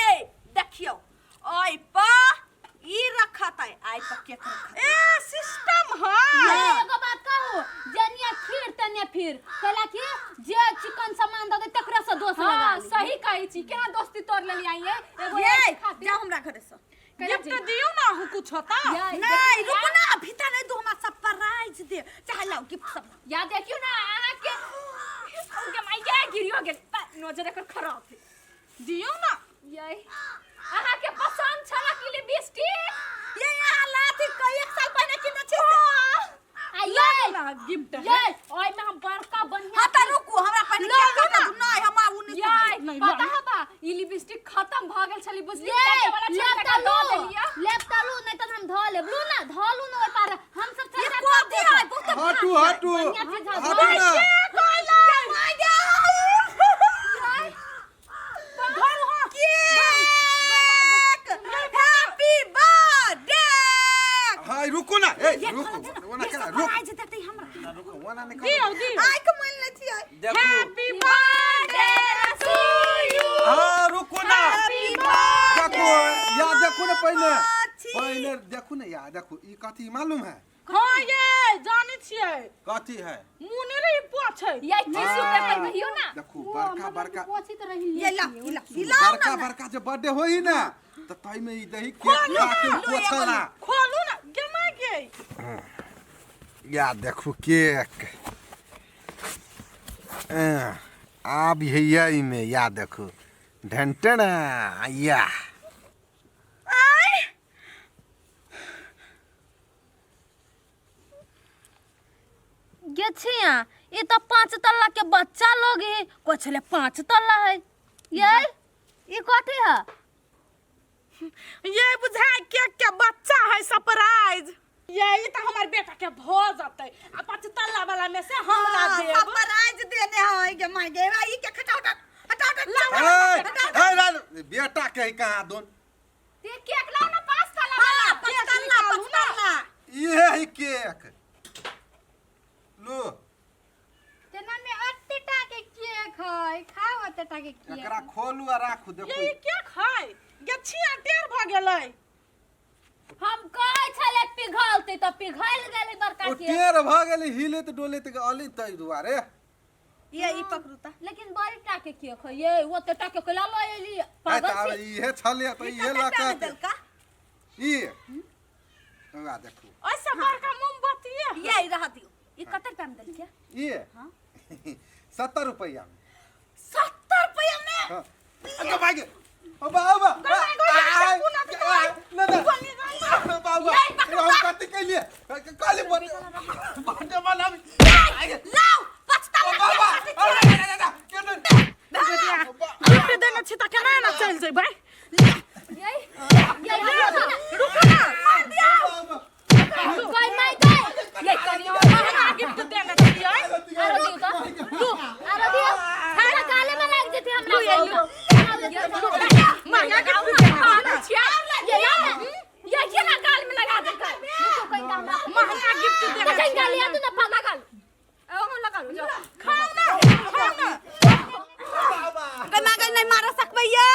देखियो ओइ पर ई रखत है आई पर केक रखत ए सिस्टम है ये एगो बात कहू जनिया खीर तनिया फिर कहला कि जे चिकन सामान दऽ दे तकरा से दोस्त लगा हां ली। सही कहै छी केना दोस्ती तोड़ लेली आई एगो ये एक खातिर। जाओ हमरा घरे से गिफ्ट दियो ना हूँ कुछ होता नहीं रुकू ना अभी त नहीं दो हमरा सरप्राइज दे चाहे लाओ गिफ्ट सब लाओ। या देखियो ना अहाँ के के माइया गिरियो गेल नजर एकर खराब है दियो ना ये अहाँ के पसंद छला कि लिपस्टिक ये यहाँ लाथी कई एक साल पहले किने छी आ ये ना गिफ्ट है ये ओइ में हम बड़का बढ़िया हां त रुकू हमरा पहले लो, केक लो काटा ना। दू नहीं हमरा उ नहीं ये खाइ। नहीं, पता नहीं। है बा ई लिपस्टिक खत्म भ गेल छली बुझली ये काटे वाला छली लेब तकरा त दऽ लू देलियै लेब त लू नहीं त हम धो लेब लू ना धो लू ना ओइ पार हम सब ये चाचा कथी है बहुत हटू हटू बढ़िया चीज है हटू ना हैप्पी बर्थडे हाय रुको ना ए रुको ओना केना रुक सरप्राइज देते हमरा रुको ओना नहीं दियो दियो आइ के मान ले छियै देखू हैप्पी बर्थडे टू you हाँ रुको ना देखो या देखो ना पहले अच्छी। पहले देखो ना या देखो ई कथी मालूम है हाँ ये जाने छियै कथी है मुँह नहीं रही पोछै ये टिश्यू पेपर कहियो ना देखो बड़का बड़का पोछित रही ये ला ई ला ई लाओ बड़का ना बड़का जे बर्थडे होई ना त तई में ई दही केक खा के पोछला खोलू ना गेमा गे या देखो केक आब हैया इमे या देखो ढंटना या गे छिया ई तो पाँच तल्ला के बच्चा लोग है कोई छले पाँच तल्ला है ये ई कथी है ये बुझाय केक के बच्चा है सरप्राइज ये ई तो हमार बेटा के भ जतै आ पाँच तल्ला वाला में से हमरा देब सरप्राइज देने है गे माय गे ई के हटाओ हटाओ हटाओ ए, ए, रानू, बेटा के ही कहाँ दोन ते केक लाओ ना पाँच तल्ला वाला पचतल्ला पचतल्ला इहे है केक लो तेना में अत्ते टा के केक है खाओ अत्ते टा के केक एकरा खोलू आ राखू देखू ये ई केक है गे छिया टेर भ गेलै हम कहै छले पिघलतै तऽ पिघल गेलै बड़का ओ केक टेर भऽ गेलै हिलैत डोलैत अली ताहि दुआरे ये ई पकड़ू त लेकिन बड़ी टा के केक है ये ओते टा के कैला लऽ एली आइ पागल तऽ आब छी इहे छलै तऽ इहे लऽ कते कऽ देलका ई ओकरा देखू ओइसे बड़का मोमबत्ती है ये रह दियो ई कते रुपया में देलके ई 70 रुपैया में 70 रुपया में हाँ। अरे भाग अबा अबा ना ना बाबा हम कथी कैलिए कहली बर्थडे मनाबी लाओ पचतल्ला बाबा अरे ना ना गिफ्ट देने छी तऽ केना एना चलि जेबै ये ये रुकू ना गई माय गई ये कनियो महंगा गिफ्ट देने छियै आरो दियो तऽ आरो दियो हमरा गाले में लाग जेतै हमरा महंगा गिफ्ट देने छियै ये ये ये केना गाल में लगा देलकै महंगा गिफ्ट देने कहीं छियै गाली तू ना पागल ओ लगा लो जाओ खाउ ना खाउ ना गई मां गई नहीं मार सकबै ये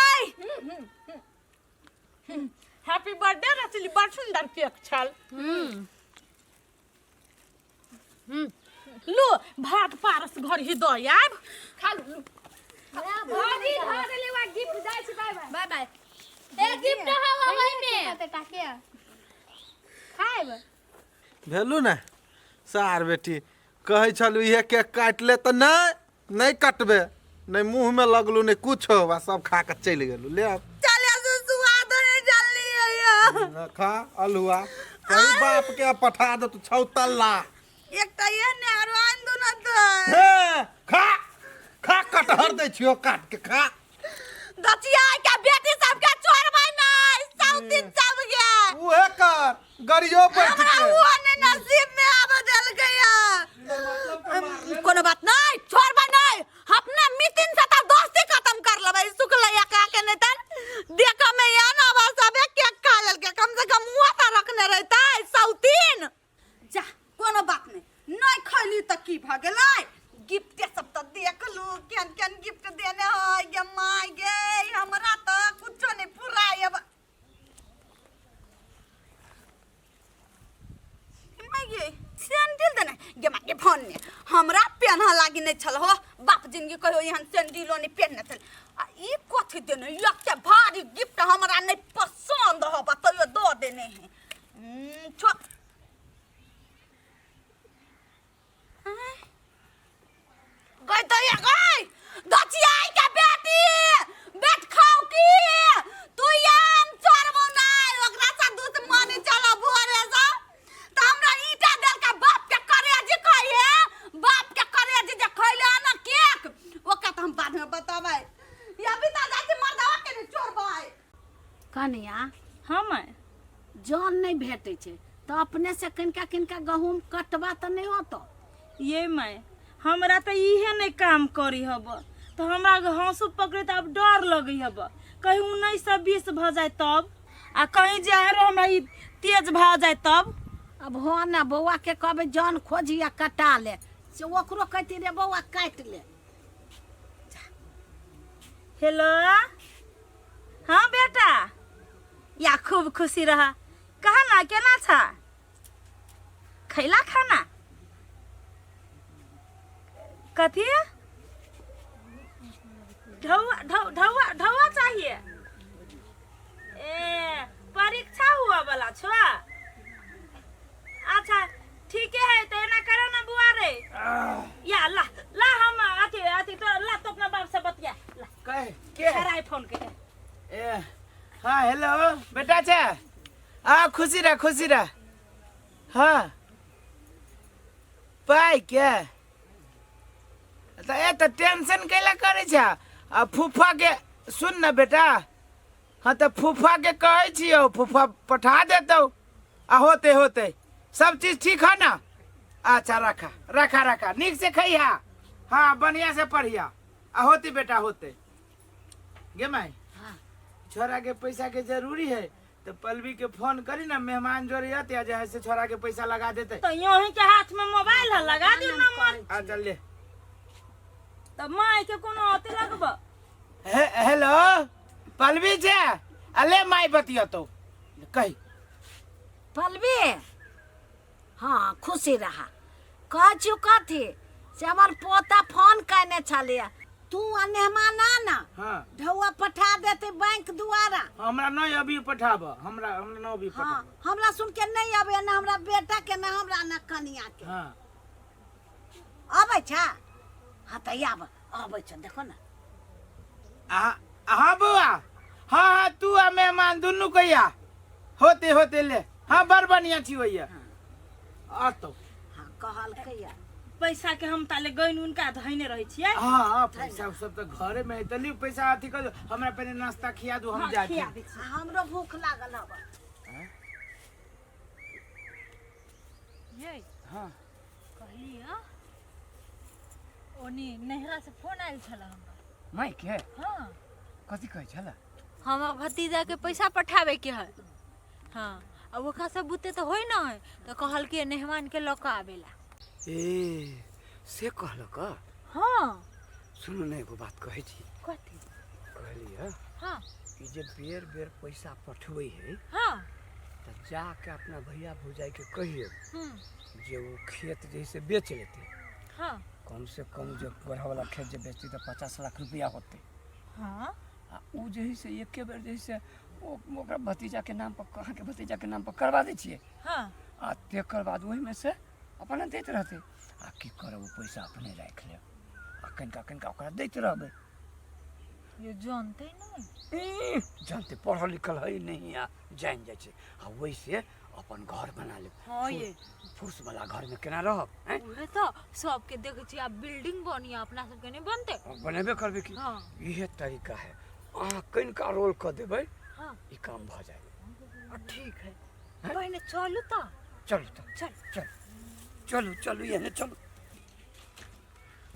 हैप्पी बर्थडे रचली बड़ सुंदर केक छल लो भात पारस घर ही दऽ आयब खा लू भाभी धर देले वा गिफ्ट जाइ छी बाय बाय बाय बाय ए गिफ्ट हवा ओइ में कते टा के खाइब भेलू ने सार बेटी कहै छलू इहे केक काटि ले तऽ नहि नहि कटबे नहि मुँहमे लगलू नहि कुछो आ सब खा कऽ चलि गेलू ले आब चले सुसुआ दे जल्दी आया खा अल्हुआ कहीं बाप के पठा दे तू छौ तल्ला एकटा ये ने आरो आन दू न तो हे खा खा कटहर दै छियो काट के खा दचिया के बेटी सबके छोड़बै नहीं सब दिन सब के उहे गरियो बैठ हमरा के वो नहीं नसीब में आबे देलकै या। कोनो बात नहीं, छोड़बै नहीं। अपना मितिन से त दोस्ती खत्म कर लेबै। सुखलैया का के नहीं त देख में या ना बस सबे केक खा लेलकै। कम से कम मुँह त रखने रहतै सौतीन। जा कोनो बात नहीं, नहीं खैली त की भ गेलै? गिफ्ट सब त देख लू, केहन केहन गिफ्ट देने है गे my गे। हमरा त कुछो नहीं पुराय। अब गे सैंडल देने गे माय गे, फोन ने हमरा पेन्ह लागी नहीं छल हो। बाप जिंदगी कहियो एहन सैंडलो नहीं पेन्हने छल। आ ई कथी देने? एते भारी गिफ्ट हमरा नहीं पसंद हो, बतैयो दो देने है। छो गई तो ये गई दचियाई के बेटी बेट खाओ की तू याम चोरबो नहीं, ओकरा से दुश्मनी चलो भोरे से त हमरा ईटा देलका। बाप के करेजी खाइए, बाप के करेजी जे खैले ना केक, ओका त हम बाद में बताबै। या भी त जाय छी मर्दवा के नहीं चोरबै। कनिया। हाँ माय। जन नहि भेटै छै तऽ अपने से कनिका कनिका गहूम कटबा तऽ नहि होतो? ये माय, हमरा तऽ इहे नहि काम करी हब, तऽ हमरा हंसू पकड़े तऽ आब डर लगै हब, कहीं 19 से 20 भऽ जाए तब, आ कहीं जे आरो हमरा ई तेज भऽ जाए तब। अब हो ना, बौआ के कहबै जन खोजी आ कटा ले, से ओकरो कहती रे बौआ काटि ले। हेलो, हाँ बेटा, या खूब खुशी रह। कहा ना, केना छा? खैला खाना? कथी ढौआ ढौआ ढौआ चाहिए? ए परीक्षा हुआ वाला छो? अच्छा ठीके है, तो एना करो ना बुआ रे, या ला ला, हम अथी अथी तो ला, तो अपना बाप से बतिया ला। कहे के खराई फोन के। ए हाँ, हेलो बेटा छे, आ खुशी रह, खुशी रह। हाँ, पाइ के तऽ ए तऽ टेंशन कैला करै छ? आ फूफा के सुन न बेटा, हाँ तऽ फूफा के कहै छियौ, फूफा पठा देतौ। आ होते होते सब चीज ठीक है ना? अच्छा रखा रखा रखा, नीक से खैहा, हाँ बढ़िया से पढ़िया। आ होते बेटा होते। गे माई, छोरा के पैसा के जरूरी है तो पलवी के फोन करी ना, मेहमान जोड़े आते आ जे से छोरा के पैसा लगा देते। तो यहीं के हाथ में मोबाइल है, लगा दियो नंबर। आ चल ले। तो माय के कोनो अथी लगब। हेलो पलवी छे, अले माई बतिया तो कही। पलवी, हाँ खुशी रहा। कहै छियौ कथी से, हमर पोता फोन कयने छलियै, तू आ मेहमान आ ना। हाँ। ढौआ पठा देते बैंक द्वारा। हमरा नहीं अभी पठाब, हमरा हमरा नहीं अभी हाँ पठाब। हमरा सुन के नहीं अबे ना हमरा बेटा के, ना हमरा, ना कनिया के। हाँ। अबै छ? हाँ तऽ आब अबै छ, देखो ना। आ हाँ बउआ, हाँ हाँ, तू आ मेहमान दुनू कहिया होते होते ले। हाँ बड़ बढ़िया छी भैया, आ तो। हाँ कहलकै या। पैसा के हम ताले गइन उनका धइने रहै छियै। हाँ हाँ, पैसा सब तो घरे में है, तो लियो पैसा अथी कर दो, हमरा पहले नाश्ता खिया दू, हम हाँ, जाए। खिया दै छी। आ हमरो भूख लागल हब। ये हाँ। कहली हँ, ओनी नैहरा से फोन आयल छल हमरा। माय के? हाँ। कथी कहै छला? हमर भतीजा के पैसा पठावे के है। हाँ, आ ओकरा सब बुते तऽ होय न है, तऽ कहलकै मेहमान के लऽ कऽ आबेला। ए से कहलक? हाँ। सुनू ने, एगो बात कहै छी। कथी? कहलियै हाँ। ई जे बेर बेर पैसा पठबै है, हाँ, तऽ जाके अपना भैया भौजाई के कहियौ जे ओ खेत जे है से बेच लेतै। हाँ। कम से कम जे गोढ़ा वाला खेत जे बेचतै तऽ 50 लाख रुपया होतै। हाँ। आ ओ जे है से एके बेर जे है से ओ ओकरा भतीजा के नाम पर, अहाँके भतीजा के नाम पर करवा दै छियै। हाँ। आ तकर बाद ओहिमे से अपने दैत रहतै। आ की करब, ओ पैसा अपने राखि लेब आ कनिका कनिका ओकरा दैत रहबै। ये जानते नहीं। ई, जानते, पढ़ल लिखल है नहीं आ जानि जाइ छै। आ ओहिसे अपन घर बना लेब। हाँ ये। फूस वाला घर में केना रहब हैं? उहे तो सबके देखै छी आब बिल्डिंग बनी, अपना सबके नहीं बनते? बनेबे करबै की। हाँ। इहे तरीका है, अहाँ कनिका रोल कऽ देबै, हाँ, ई काम भऽ जाए। आ ठीक है। पहिने चलू तऽ। चलू तऽ। चल। चल, चलू चलू, एहने चलू।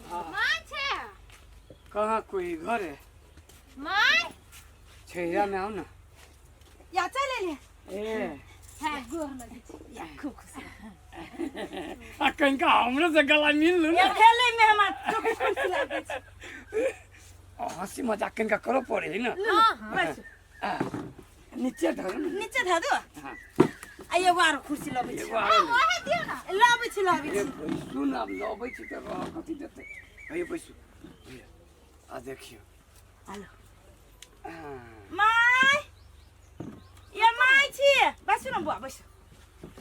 माय छै? कहाँ कोई घर है? माय। छैरा में आओ ना। या चल एलियै। ए। है, गोर लगै छी। या, खूब खुश रह। आ कनिका हमरो से गला मिल लू या ना। भेलै मेहमान, खूब खुश लागै छै। हंसी मजाक कनिका करऽ पड़े है ना। हाँ, बैसू। आ, नीचे धरू ने। नीचे धऽ दू। हाँ। आ एगो आरो कुर्सी लबै छी। एगो आरो ले। ओहे दियौ ना। लबै छी, लबै ए छी। बैसू ना, आब लबै छी तऽ रह कथी देतै। भैया बैसू भैया, आ देखियौ। हेलो। हाँ। माय, ये माय छी, बैसू ने बुआ, बैसू।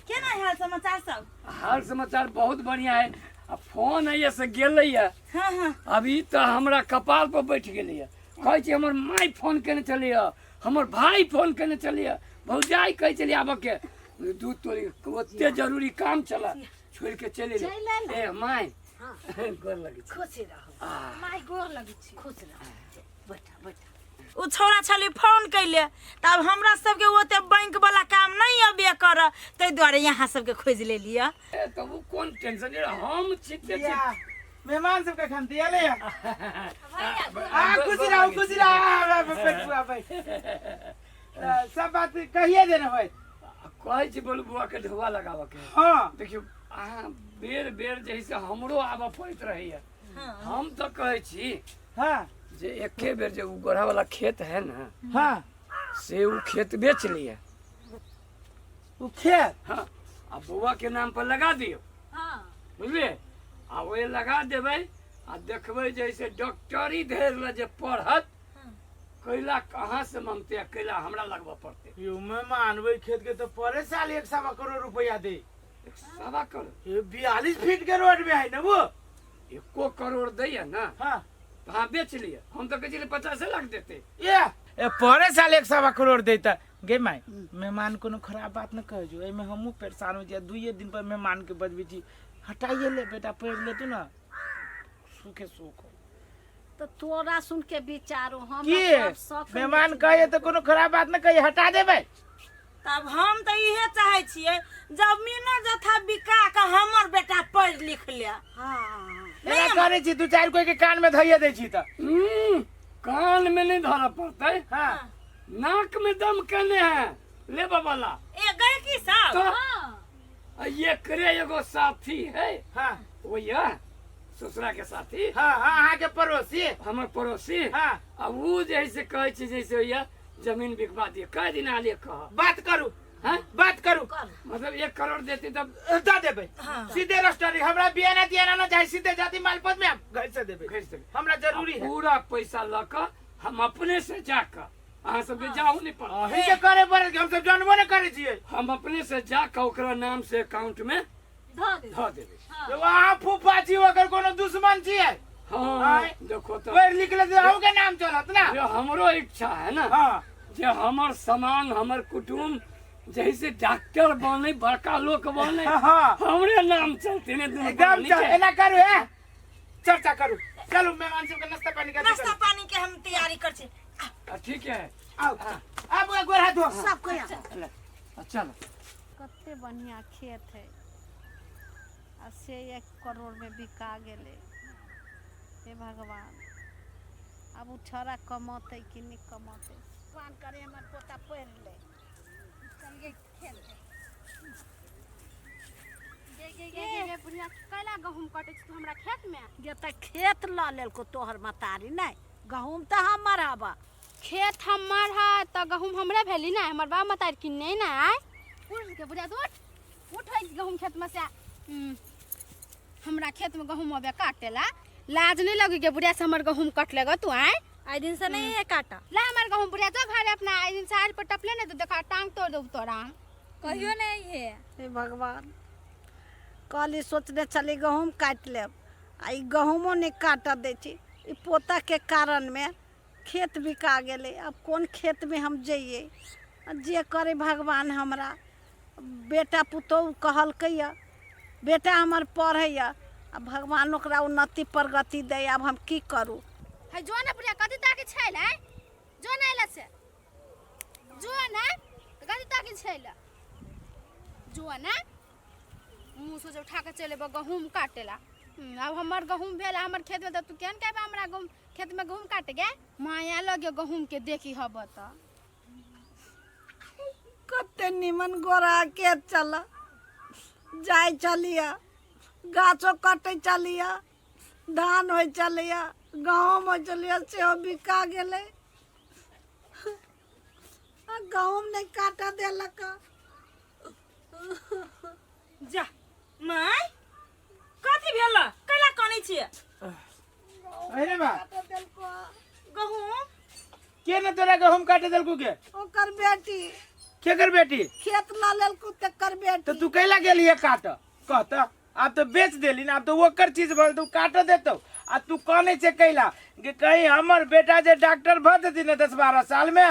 केना हाल समाचार सब? हाल समाचार बहुत बढ़िया है। आ फोन है से गेलै है। हाँ हाँ। अभी तऽ हमरा कपाल पर बैठ गेलै है। कहै छी हमर माय फोन केने छलैया, हमर भाई फोन केने छलैया, भौजाई कहै छलै आबऽ के, दूध तोड़ी ओते जरूरी काम छलै, छोड़ि के चलि एलियै। चलि एलै। ए my, हाँ। गोर लगै छी। खुश रहू। माय, गोर लगै छी। खुश रहू, बैठा बैठा। ओ छौड़ा छलै फोन कैले, तब हमरा सबके ओते बैंक वाला काम नहीं अबे कर, ताहि दुआरे यहाँ सबके खोजि लेलियै। ए तऽ ओ कोन टेंशन रे, हम छी ते छी। या, मेहमान सबके खान दिया ले। आ खुश रहू, खुश रहू। आ, बैठ बुआ, बैठ। तऽ सब बात कहिए देने होय। कहै छी बोलू बुआ के ढौआ लगाबऽ के। हाँ। देखियौ अहाँ बेर बेर जे है से हमरो आबऽ पड़ैत रहैया। हम तऽ कहै छी हाँ जे एके बेर जे उ गोढ़ा वाला खेत है ना, हाँ से उ खेत बेच लिअ। उ खेत? हाँ, आ बौआ के नाम पर लगा दियौ। हाँ। बुझलियै? आ ओहि लगा देबै आ देखबै जे से डॉक्टरी धरि लए जे पढ़त, कैला कहाँ से मंगते आ कैला हमरा लगबऽ पड़तै। यौ मेहमान, ओहि खेत के तऽ परे साल 1.25 करोड़ रुपया दे। 1.25 करोड़? ये 42 फीट के रोड में है ना वो। 1 करोड़ दैया ना। हाँ। तऽ अहाँ बेच लिअ, हम तऽ कहै छलियै 50 लाख देतै। ए ए परे साल 1.25 करोड़ देता। गे माय, मेहमान कोनो खराब बात न कहै जो, एहिमे हमहूँ परेशान हो जाए। दुइये दिन पर मेहमान के बजबै छी, हटाइए ले बेटा, पढ़ि लेतू ना, सुखे सुख हो। तऽ तोरा सुन के विचारो हम की मेहमान कहिए तऽ कोनो खराब बात न कहिए, हटा देबै। तब हम तऽ इहे चाहै छियै जमीनो जथा बिका के हमर बेटा पढ़ि लिख ले। हाँ। एना करै छी, दू चारि कोई के कान में धइए दै छी तऽ। कान में नहीं धरऽ पड़तै। हाँ। नाक में दम केने है लेबऽ वाला। ए गए की साहब? तो आ एकरे एगो साथी है। हाँ। वो यह ससुरा के साथी। हाँ, हाँ, अहाँ के पड़ोसी। हमर पड़ोसी। हाँ। आ उ जे है से कहै छै जैसे यह जमीन बिकवा दिए, कई दिन आलिए कह। बात करू। हाँ? बात करू। मतलब 1 करोड़ देती तब दऽ देबै। हाँ। सीधे रजिस्ट्री, हमरा बियाना तियाना ना चाही, सीधे जाति मालपत में हम घर से देबै। घर से देबै। हमरा जरूरी है। पूरा पैसा लऽ कऽ हम अपने से जाकऽ, अहाँ सबके जाहू नहीं पड़त। अहीं के करे पड़त, हम सब जानबो नहीं करै छियै। हम अपने से जाकऽ ओकरा नाम से अकाउंट में धऽ देबै। धऽ देबै। हाँ। एगो अहाँ फूफा छी, ओकर कोनो दुश्मन छियै? हाँ, आँय? देखो तो। पढ़ि लिख लेतै अहूँ के नाम चलत ना। जे हमरो इच्छा है ना, हाँ। जे हमर समांग हमर कुटुम्ब जैसे डॉक्टर बने, बड़का लोक बने, हाँ। हमरे नाम चलते ने दुनू एकदम प्राणी चल, के। एना करू, हे चर्चा करू, चलू मेहमान सबके नाश्ता पानी के नाश्ता पानी के हम तैयारी कर छी। आ, ठीक है। आओ, आब ओकरा गोर हाथ धो। सब कोई आओ। ले, आ, चलो। कते बढ़िया खेत है आ से 1 करोड़ में बिका गेलै। हे भगवान, आब उ छौड़ा कमौतै कि नहि कमौतै। भगवान करे हमर पोता पढ़ि ले। चल गे खेत। गे गे गे गे गे बुढ़िया, कैला गहूम कटै छी तू हमरा खेत में? गे तऽ खेत लऽ लेलको तोहर मतारी, नहि गहूम तऽ हमर हबा। खेत हमर है तऽ गहूम हमरे भेली ना, हमर बाप मतारी किन्ने ना आय। उठ गे बुढ़िया, तू उठ उठ है गहूम खेत में से। हमरा खेत में गहूम अबे काटेला लाज नहीं लगी गे बुढ़िया से हमर गहूम कट लेगा तू आय? आई दिन से नहीं है काटा। ला हमर गहूम बुढ़िया, जो घरे अपना आई दिन से आड़ पर टपले ना तो देखा टांग तोड़ दो तोरा। कहियो नहीं है। हे भगवान, कहली सोचने छली गहूम काटि लेब, आ ई गहूमो नहि काटऽ दै छी। ई पोताके कारणमे खेत बिका गेलै, आब कोन खेतमे हम जइए? जे करै भगवान। हमरा बेटा पुतोहु कहलकैए, बेटा हमर पढ़ैए, आ भगवान ओकरा उन्नति प्रगति दै। आब हम की करू? है जो ना बुढ़िया, कथी ताके छै ले? जो ना एला से जो ना, कथी ताके छै ले? जो ने मुँह सोझे उठा के चलि अयबह गहूँम काटे ला। आब हमर गहूँम भेल हमर खेतमे तऽ तू केहन कहबै हमरा गहूँम खेतमे गहूँम काटे गे माया लगे गहूँमके देखी हब तऽ कते निमन गोरा खेत चल जाइ छलियै, गाछो कटै छलियै, धान होइ छलैया, गहूँम होइ छलैया, सेहो बिका गेलै। आ गहूँम नहि काटऽ देलक। जा माय, कथी भेल? कैला कनै छियै? अरे बा काटऽ देलको गहूँम के ने तोरा गहूम काटे देलकू के? ओकर बेटी। केकर बेटी? खेत लऽ लेलकू तेकर बेटी। तऽ तू कैला गेलियै काट? कह तऽ, आब तऽ बेच देली ने, आब तऽ ओकर चीज भऽ गेल, तऽ ओ काटऽ देतौ आ तू कहने छै कैला कि कहीं हमर बेटा जे डॉक्टर भऽ जेतै ने 10-12 सालमे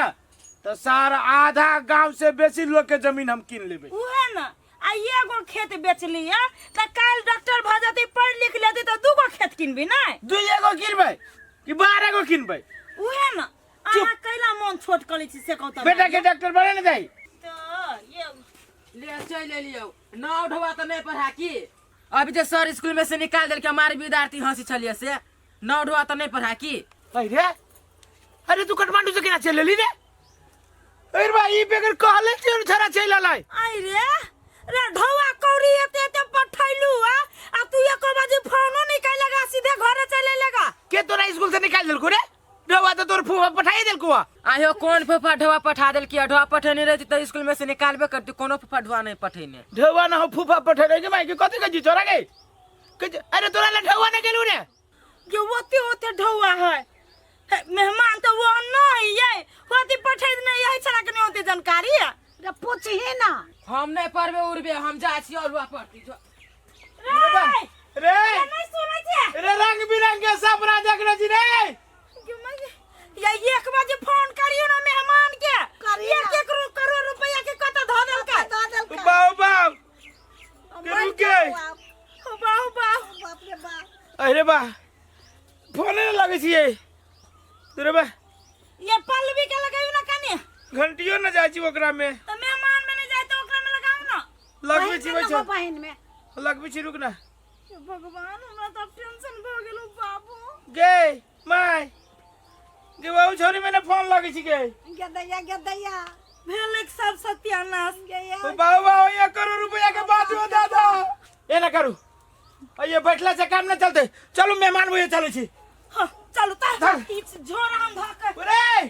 तऽ सारा आधा गांव से बेसी लोग के जमीन हम कीन लेबै। उहे न, आ एगो खेत बेचलियै तऽ काल्हि डॉक्टर भऽ जेतै, पढ़ि लिख लेतै तऽ दूगो खेत किनबी नहि? दुइए गो किनबै कि 12 गो किनबै? उहे न, अहाँ कैला मन छोट करै छी से कहू तऽ? बेटा के डॉक्टर बने ने जाइ तऽ ये ले चल एलियौ न उठवा तऽ नहीं पढ़ा की अभी जे सर स्कूल में से निकाल देलकै, हमारे विद्यार्थी हंसी छलिए से न उठवा तऽ नहीं पढ़ा की। अरे अरे, तू काठमांडू से केना चलि एली रे? अरे भाई, ई बगैर कहले छियै छोरा चलि एलै। आई रे रे, ढौआ कौड़ी एते एते पठैलू आ आ तू एको बजे फोनो नहीं कैलगा, सीधे घरे चले लेगा। के तोरा स्कूल से निकाल देलको रे? ढौआ तो तोर फूफा पठाई देलको आ। आयो कौन फूफा ढौआ पठा देलकी? ढौआ पठेने रहती तऽ स्कूल में से निकालबे करती। कोनो फूफा ढौआ नहीं पठेने। ढौआ ना हो फूफा पठेने के माई के कथि के जी छोरा के? अरे तोरा ले ढौआ ना गेलू रे? ये ओते ओते ढौआ है। हे, मेहमान तो वो नहीं ये होती पठे नहीं यही छड़ा के नहीं होती जानकारी है। रे पूछही ना। हम नहीं पढ़बे उड़बे, हम जाइ छी और पढ़ती जो। रे रे नहीं सुनै छे। रे रंग बिरंग के सपना देखने छी रे। या 1 बजे फोन करियो ना मेहमान के। करियो एक ना। एक करोड़ रुपया के कत धऽ देलकै? धऽ देलकै। बाऊ बाऊ के रुके। बाऊ बाऊ। बाप रे बाप। अरे बा, फोने न लगै छियै रे बा। ये पल्लवी के लगाइयो ना कनी। घंटियो न जाइ छी ओकरा में। तो मेहमान में नहीं जाए तो ओकरा में लगाऊ ना। लगबै छी बहिन में बच्चा। लगो, बहिन में। लगबै छी, रुक ना। हे भगवान, हमरा तो अब टेंशन भ गेलो बाबू। गे my गे, बाबू छोरी में फोन लगै छी गे। गदैया गदैया भेल एक सब सत्यानाश। गैया। ओ बाबू बाबू, 1 करोड़ रुपया के बात हो दादा। ए ना करू, ये बैठला से काम न चलते, चलू मेहमान भैया चलै छी। हाँ चलू त। धर। ई झोरा हम धऽ के। रे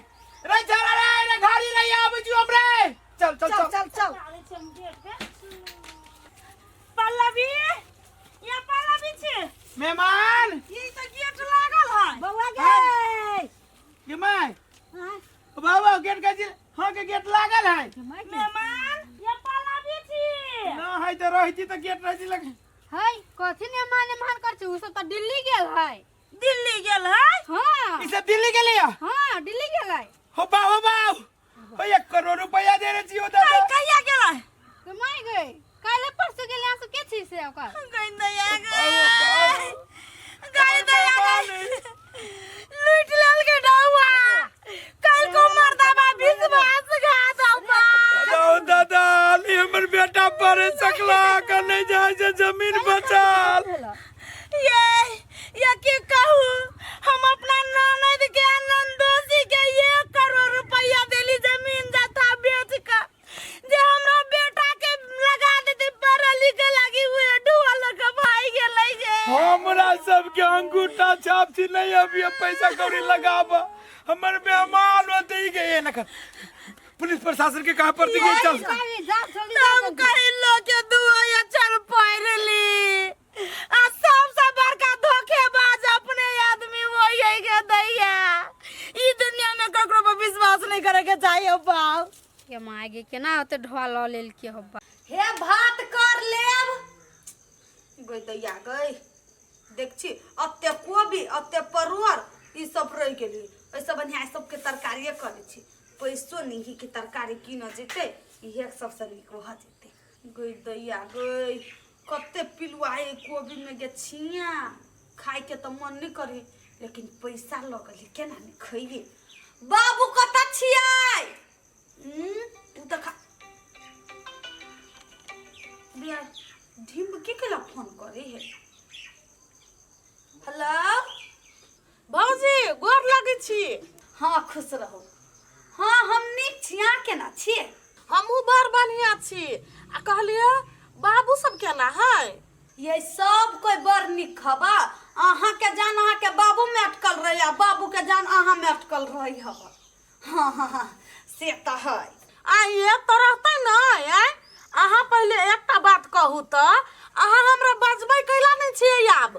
रे छोरा रे रे गाड़ी रे आबै छी हम रे। चल चल चल चल चल चल। आबै छी हम गेट पे। पल्लवी, या पल्लवी छी। मेहमान। ई तऽ गेट लागल है। बौआ गे। गे my. हाँ? बाबा गेट के जी हाँ के गेट लागल है। मेहमान, या पल्लवी छी। ना है तो रहती तो गेट रहती लग। है कथी मेहमान मेहमान कर छी? उ सब तऽ दिल्ली गेल है। दिल्ली गेल है? हाँ। ई सब दिल्ली गेलै या? हाँ दिल्ली गेल है। हो बा हो बा, ओ 1 करोड़ रुपया दे रे छी ओ दादा। कहिया गेल है? तो my गई काल्हि परसों गेल। यहाँ सब के छी से ओकर? गई दया गई, गई दया गई, लूट लेल के डौआ। कल को मर्दाबा विश्वास घात बा। दादा दादा, ली हमर बेटा पढ़े सकला के नहीं जाय से जमीन बचाल। ये की कहू, हम अपना ननद के नंदोसी के 1 करोड़ रुपया देली जमीन जथा बेच के, जे हमरा बेटा के लगा देती पढ़े लिखे लागी, उहे डुआ लग भाई गेलै गे। हमरा सबके अंगूठा छाप छी नहीं अभी पैसा कौड़ी लगाब। हमर मेहमान होते ही गए न कर पुलिस प्रशासन के कहा पड़ती गई चल। तब कहीं लोग के दुआ अक्षर पढ़ ली आ सबसे बड़का धोखेबाज अपने आदमी वही है के दैया। ई दुनिया में ककरो पर विश्वास नहीं करे के चाहिए बाप। के माय गे, केना ओते ढोआ लऽ लेलकै हो बा। हे भात कर लेब गई दैया गई। देख छी अते कोबी अते परोर ई सब रहि गेली, एहिसँ बढ़िआँ सबके तरकारिए कऽ लै छी। पैसो नहि है कि तरकारी कीनऽ जेतै, इहे सबसँ नीक भऽ जेतै। गई दैया गई, कते पिलुआ है कोबीमे गे छिया, खाइके तऽ मन नहि करे लेकिन पैसा लगल है, केना नहि खइए। बाबू कतऽ छियै? उ तऽ खा खुश रहू। हाँ हम नीक छी, अहाँ केना छियै? हमहूँ बड़ बढ़िआँ छी। आ कहलियै बाबू सब केना है? ये सब कोई बड़ नीक हबा। अहाँ के जान अहाँ के बाबू में अटकल रही आ बाबू के जान अहाँ में अटकल रही हबा। हाँ हाँ हाँ से तऽ है। आ ये तऽ रहतै ने। आँय अहाँ पहिले एकटा बात कहू तऽ अहाँ हमरा बजबै कैला नहि छियै आब?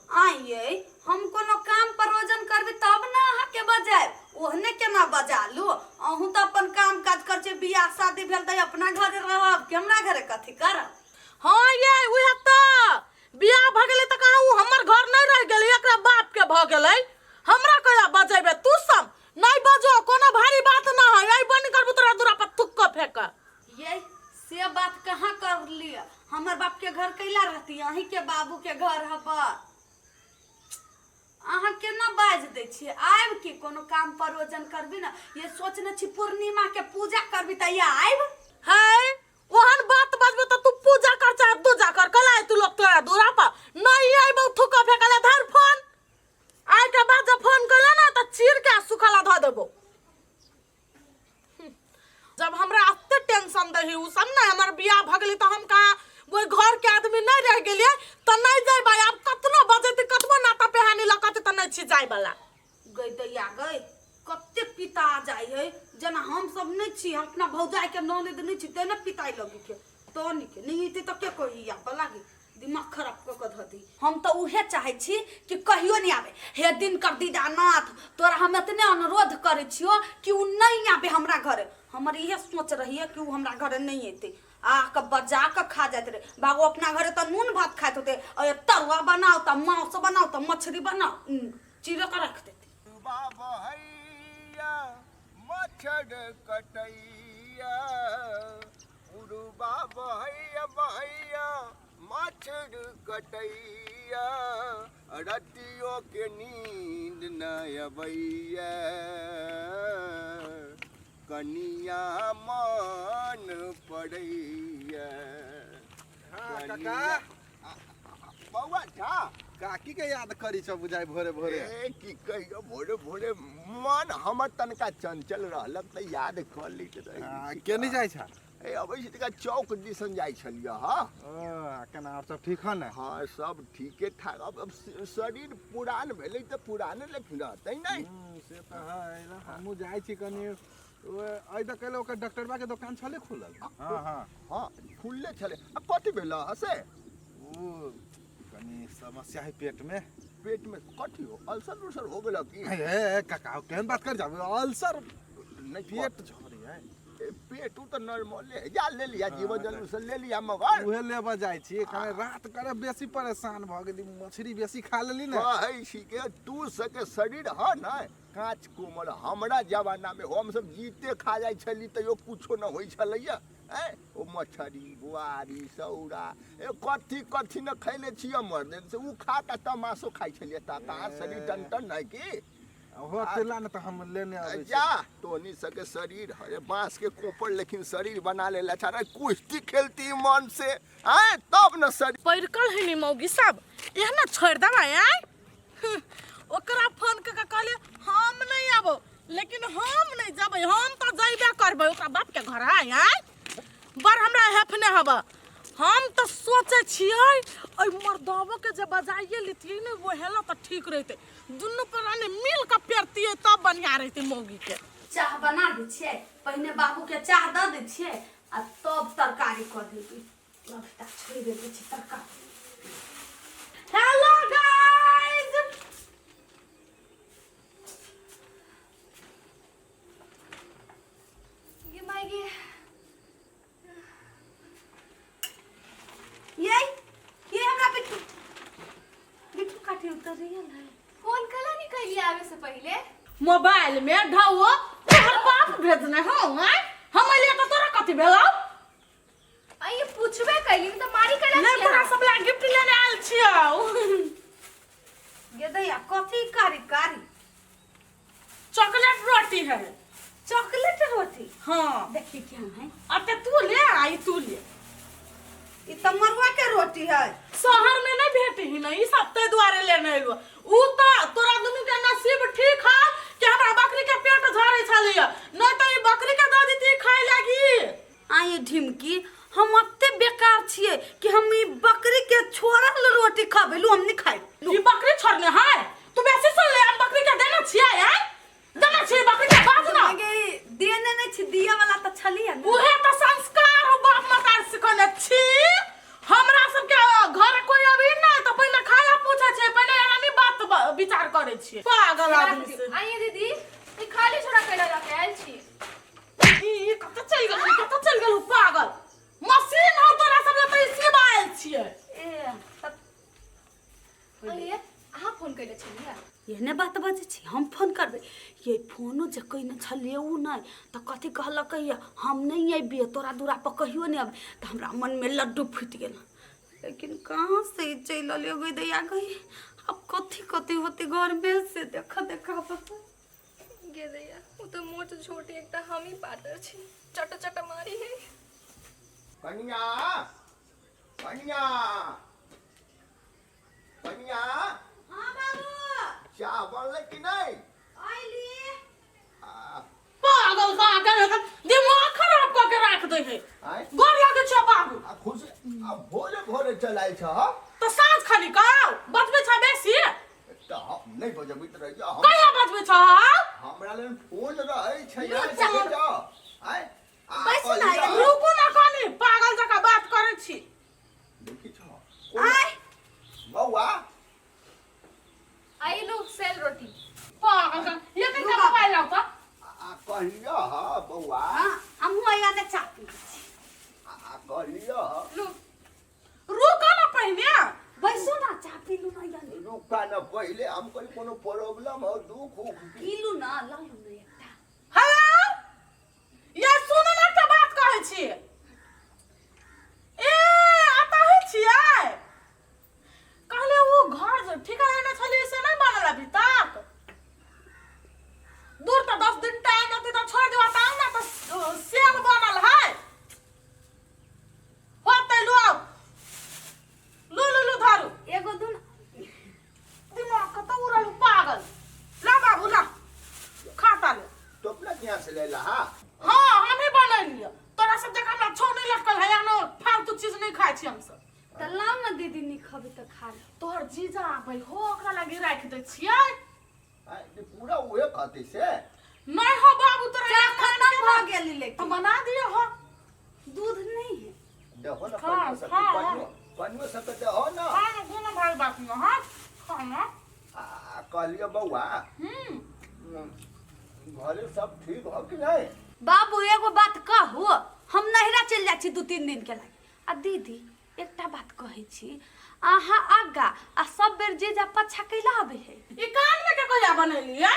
आइए हम कोनो काम प्रयोजन करबै तब ने अहाँके बजायब, ओहने केना बजा लू? अहूँ तऽ अपन काम काज करै छियै, बियाह शादी भेल तऽ अपना घरे रहब कि हमरा घरे कथी करब? हाँ ये उहे तऽ बियाह भऽ गेलै तऽ कहाँ उ हमर घर नहि रहि गेलै, एकरा बाप के भऽ गेलै। हमरा कहिया बजेबै तू सब? नहि बजो, कोनो भारी बात न है। अइबो नहि करबो तोरा दूरा पर थुक्को फेंक। ये से बात कहाँ कर लिय? हमर बाप के घर कैला रहती, अहीं के बाबू के घर हब। अहाँ केना बाजि दै छियै? आबि के कोनो काम परोजन करबी ने, ये सोचने छी पूर्णिमा के पूजा करबी तऽ ये आबि। है ओहन बात बजबो तऽ तू पूजा कर चाहे दूजा कर, कला तू लोग तोरा दूरा पर नहीं आइबो थुका फेंकला। धर फोन, आइ के बाद जब फोन कैला ना तऽ चीर के सुखला धऽ देबो। जब हमरा एते टेंशन दही उ सब ने, हमर बियाह भऽ गेलै तऽ हम कहाँ ओहि घर के आदमी नहीं रह गेलियै तऽ नहीं जइबै। आब कतनो बजेतै कतबो नाता पेहानी लकतै तऽ नहीं छी जाय वाला। गई दैया गई कते पिता जाइ है, जेना हम सब नहीं छी, हम अपना भौजाई के ननद नहीं छी तेना पिताई लगी के तो निके नहीं एते तऽ के कही आबऽ लागी दिमाग खराब कऽ कऽ धऽ दी। हम तऽ उहे चाहै छी कि कहियो नहि आबे। हे दिनकर दीदानाथ, तोरा हम एतने अनुरोध करै छियो कि उ नहीं आबे हमरा घरे। हमर इहे सोच रहिए कि उ हमरा घरे नहीं एते, आ के बजा के खा जाइत रहे। बाबू अपना घरे तऽ नून भात खाइत होते, आ तरुआ बनाओ तऽ मांस बनाओ तऽ मछली बनाओ, चीरे के रख देते। बहैया मच्छर कटैया, उड़बा बहैया बहैया मच्छर कटैया, रतियो के नींद न अबैया, कनिया मन पड़ैया। हाँ, काका। बौआ झा, काकी के याद करी छ बुझाइ भोरे भोरे। ए की कहियो, भोरे भोरे मन हमर तनका चंचल रहलक तऽ याद कऽ लैत रही। केनी जाइ छ? ए अबै छी तनका चौक दिसन जाइ छलियै। हाँ केना और सब ठीक है ने? हाँ सब ठीके ठाक। अब शरीर पुरान भेलै तऽ पुराने लेकिन रहतै नहि। से तऽ है। हमहूँ जाइ छी कनि एहि तऽ कहले ओकर डॉक्टरबा के दोकान छलै खुलल। हाँ हाँ हाँ खुलले छलै। आ कथी भेल हँ से? ओ कनि समस्या है पेट में। पेट में कथी हो, अल्सर उल्सर हो गेल की? ए काका केहन बात कर जाबे, अल्सर नहीं, पेट झड़ी है। ए, पेट उ तऽ नॉर्मले है। जा ले लिया जीवन जल उसल ले लिया, मगर उहे लेबऽ जाइ छी। कने रात करे बेसी परेशान भऽ गेली, मछली बेसी खा लेली ने। कहै छी के तू सबके शरीर ह ने काँच कोमल। हमरा जमाना में हम सब जीते खा जाइ छली तैयो कुछो न होइ छलैया। ए ओ मछरी बुआरी सौरा ए कथी कथी न खैले छी मर्दन से, उ खा के तमाशो खाइ छलियै ता कहाँ शरीर टन टन है की। हो तेला ने तऽ हम लेने अबै छी। जा तोनी सबके शरीर हरे बांस के कोपर लेकिन शरीर बना ले अच्छा रे, कुश्ती खेलती मन से आए तब न शरीर पैरकल है नी मौगी सब एहना छोड़ देबै। आय ओकरा फोन कऽ के कहलियै हम नहीं आबो, लेकिन हम नहीं जबै, हम तऽ जइबे करबै ओकरा बाप के घर। आय आय बड़ हमरा हेफने हब। हम तऽ सोचै छियै ओहि मर्दबो के जे बजाइए लितियै ने वो हेला तऽ ठीक रहितै, दुनू प्राणी मिल कऽ पेरतियै तब बढ़िआँ रहितै मौगी के। चाह बना दै छियै, पहिने बाबू के चाह दऽ दै छियै आ तब तरकारी कऽ देबै। अभी तक छोड़ि दै छी तरकारी। हेलो गाइस, ये माय गे, ये हमरा बिट्टू बिट्टू काटे उतर रही है। फोन कला नहीं कैली आवे से पहले? मोबाइल में ढाओ तोहर बाप भेजने हौ। आय हम अलिए तऽ तोरा कथी भेलौ? आ ये पूछबे कैली त मारी कला नहीं, तोरा सब ला गिफ्ट लेने आयल छियौ। गे दैया कथी कारी कारी? चॉकलेट रोटी है। चॉकलेट रोटी? हाँ। देखिए क्या है। अब तो तू ले आई, तू ले। ई त मरुआ के रोटी है। शहर में नहीं भेटे ही नहीं, ई सब ते दुआरे लेने एलो। उ त तोरा दुनू के नसीब ठीक है कि कि हमरा बकरी के पेट झरे छलैया नहीं त ई बकरी के दऽ देती खाय लागी। आइ ढिमकी, हम अते बेकार छियै कि हम ई बकरी के छोड़ल रोटी खबेलू? हम नहीं खाए। ई बकरी छोड़ने है, तू बेसी सुन ले। हम बकरी के देने छियै? आय देने छियै बकरी के? बाज ना। गे, देने नहीं छी, दिया वाला तऽ छलियै ने। उहे तऽ संस्कार हो, बाप मतार सिखने छी। हमरा सबके घर कोई अभी नहि तऽ पहिले खाया पूछे छै, पहिले एना बात विचार करै छियै। पागल आदमी से। आइए दीदी, ई खाली छोड़ा कैला लऽ के आयल छी? ई कतऽ चलि गेल? कतऽ चलि गेल पागल? मशीन हो तोरा सब लए तऽ ई सिबा आयल छियै। ए आइए, अहाँ फोन कैले छलियै? एहने बात बजै छी? हम फोन करबै? ये फोनो जे कयने छलियै ओ नहि तऽ कथी कहलकै ये, हम नहि अयबियै तोरा दूरा पर, कहियो नहि अबै। तऽ हमरा मनमे लड्डू फूटि गेल, लेकिन कहाँ से ई चलि अलियै? गई दैया गई, आब कथी कथी होतै घरमे से देख देख। गे दैया, ओ तऽ मोट छोट एकटा हमही पातर छी, चट चट मारी है। कनिया, कनिया, कनिया। हाँ बाबू। चाह बनलै कि नहि? अयली। आ, पागल कहाँ के दिमाग खराब कऽ के राख दे है। आँय? गोर लागै छै बाबू। आ खुश आ, भोरे भोरे चल आयल छह? तऽ साँझ खाली कह बजबै छ बेसी। तऽ हम नहि बजबैत रहियै हम। कहिया बजबै छ? हमरा लग फोन रहै छै यार, से जाओ। आँय? आ बैसू ना। कहलियै, रुकू ना कनी, पागल जकाँ बात करै छी। देखी छ आय बौआ। आई लो सेल रोटी। पागल का ये कनिका मोबाइल लाउ तऽ। आ कहलियै ह बौआ। हाँ, हमहूँ अइया ने चाह पी छी। आ कहलियै ह। लो। रुक ना पहिने। बैसू ना, चाह पी लू ना अइया ने। रुका न पहिले, हम कहली कोनो प्रॉब्लम हो, दुख उख की। पी लू ना, लऽ लू ना एकटा। हेलो, ये सुन ने, एकटा बात कहै छी। ए अतः छियै, कहले ओ घर जे ठिका लेने छलियै से नहि बनल अभी तक। दूर तऽ 10 दिन टाइम लगतै तऽ छोड़ि देबा तऽ आउ ने तऽ। सेल बनल है, होतै। लू आउ, लू लू लू, धरू। एगो दू ना। दिमाग कतऽ उड़ल पागल। ला बाबू, ला, खाता ले। टोपला कहाँ से लेला हा? हाँ, हमही बनेलियै। तोरा सब जकाँ हमरा छौ नहि लटकल है, एहनो फालतू चीज नहि खाइ छी हमसब। तऽ लाउ ने दीदी, नीक खबै तऽ खा ले। तोहर जीजा आबै हो, ओकरा लागी राखि दै छियै। आँय, ई पूरा उहे कहतै से? नहि हो बाबू, तोरा चाह मेहमान खत्म के भऽ ना- गेली। तऽ लेकिन बना दिअ हो। दूध नहीं है। देहो ने। खा, कनियो सबके खा। कनियो कनियो सबके देहो ने। खा ने, कोनो भारी बात नहि। हाँ, खा ने। आ कहलियै बौआ, घरे सब ठीक हो कि नहि? बाबू, एगो बात कहू? हम नैहरा चलि जाइ छी 2-3 दिन के लागि। आ दीदी, एकटा बात कहै छी, अहाँ आगा आ सब बेर जीजा पाछा कैला आबै है? ई कान में के कहिया बनेलियै?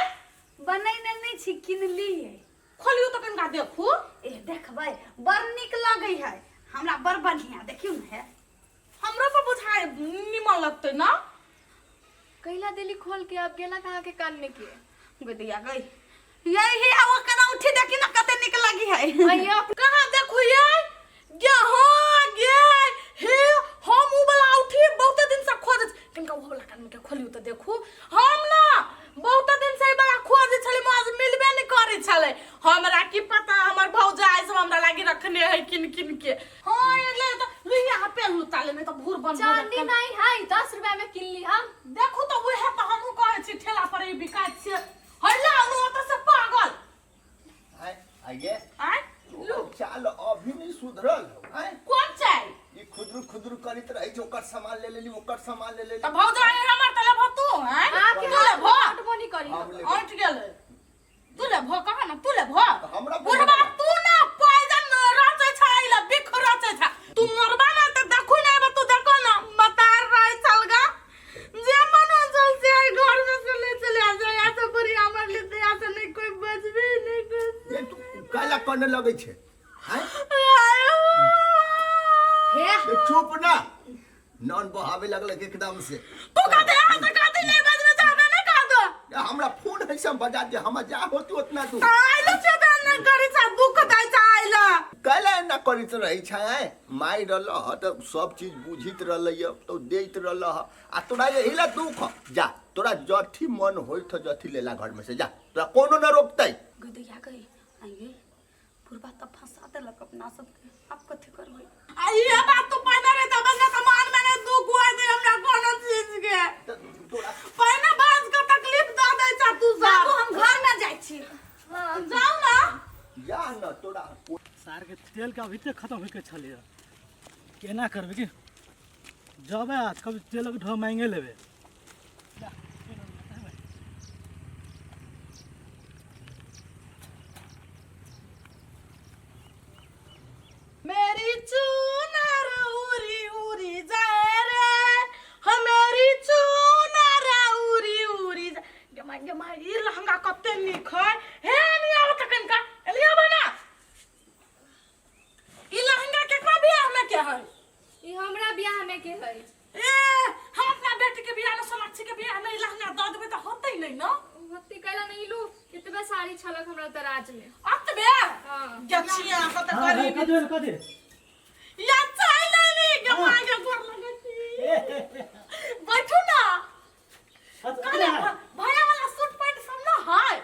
बनैने नहि छी, किनलियै। खोलियौ तऽ कनिका देखू। ए देखबै, बड़ नीक लगै है हमरा, बड़ बढ़िया। देखियौ ने है। हमरो पर बुझाइ निमन लगतै ना। कैला देली खोल के? अब गेला कहाँ के कान में के? गोदिया गई, यही है ओकरा उठी। देखी ना, कते नीक लगी है। आइए। कहाँ देखू ये? गे हाँ गे, हे हम उ वाला औठी बहुते दिन से खोजै छी। कनिका ओ वाला कान में के खोलियौ तऽ देखू। हम ना बहुते दिन से ई वाला खोजै छली, आज मिलबे नहि करै छलै। हमरा की पता हमर भौजाई सब हमरा लागी रखने है किन किन के। हाँ, ले तऽ लुइया हाथ पेन लुता ले, नहीं तऽ भूर बंद भऽ चांदी जायत। नहीं है, 10 रुपया में किन ली हम। देखू तऽ, उहे तऽ हमहूँ कहै छी, ठेला पर ई बिकाइत छै। हैला आनू ओतऽ से पागल। आँय, आइये। आँय? तोहर चाल अभी नहीं सुधरल हौ, आँय? कोन चाल? ई खुदरू खुदरू करैत रहै छै, ओकर सामान ले लेली, ओकर सामान ले लेली। तऽ भौजाई हमर तऽ लेबहो तू? आँय? आपके तू लेबहो? अटबो नहीं करी। हम लेबै। अटि गेलै। तू लेबहो, कहा ना, तू लेबहो। हमरा बुढ़बा, तू ना पायजन रचै छ, अइला बिख रचै छ। तू मरबा ना तऽ देखू ना, एबे तू देखो ना। मतार रहै छल गा, जे मन चल से आई घर में से ले चले आ जा। यहाँ से बढ़िया हमर ले यहाँ से नहीं कोई बचबे नहीं कर। ये तू काला करने लगै छै, आँय? हे। ये चुप ना, नॉन बहावे लगलक एकदम से। तू कहते यहाँ से कहते नहीं बचबे छ, हमरा नहीं कह दो। ये हमरा फोन है से हम बजा दे, हम जा होती उतना तू। आइलो से तऽ ना करै छ, दुख दै छ आइलो। कैला एना करैत रहै छै? आँय, माय रहल ह तऽ सब चीज बुझित रहलै तऽ दैत रहल ह, आ तोरा एहि ला दुख ह। जा, तोरा जथी मन होइत ह जथी लेला घर में से, जा। तोरा कोनो न रोकतै। गई दैया गई आई गई बुढ़बा तऽ फंसा देलक अपना सबके, आब कथी करबै? आ ये बात तो पहिने रहे तब ना सामान में नहीं दुख हुआ दे हमरा कोनो चीज के। पहिने बाज के तकलीफ द दे छ तू सब। बाबू हम घर में जाइ छी। जाओ ना। जा न तोरा सार के तेल के अभी तक खत्म होके छलिए, केना करबै कि जबै आज कभी तेलक ढो मांगे लेबै। मेरी चुनर उरी उरी जाए रे, हो मेरी चुनर उरी उरी जाए। गे माय गे माय, ई लहंगा कते नीक है। हे नहीं आवत कनका एलिया बना। ई लहंगा केकरा बियाह में के है? ई हमरा बियाह में के है। ए हम अपना बेटी के बियाह में, सोनाक्षी के बियाह में ई लहंगा दऽ देबै तऽ होतै नहीं न। होते कैला नहीं लू, एतबे साड़ी छलक हमरा दराज में। अतबे? हाँ। गछिया कते हाँ, गरीब। कथी भेल, कथी? या चाय लेली गे माय गे, गोर लगै छी। बैठू ना। कहले भैया वाला सूट पैंट सब ना है।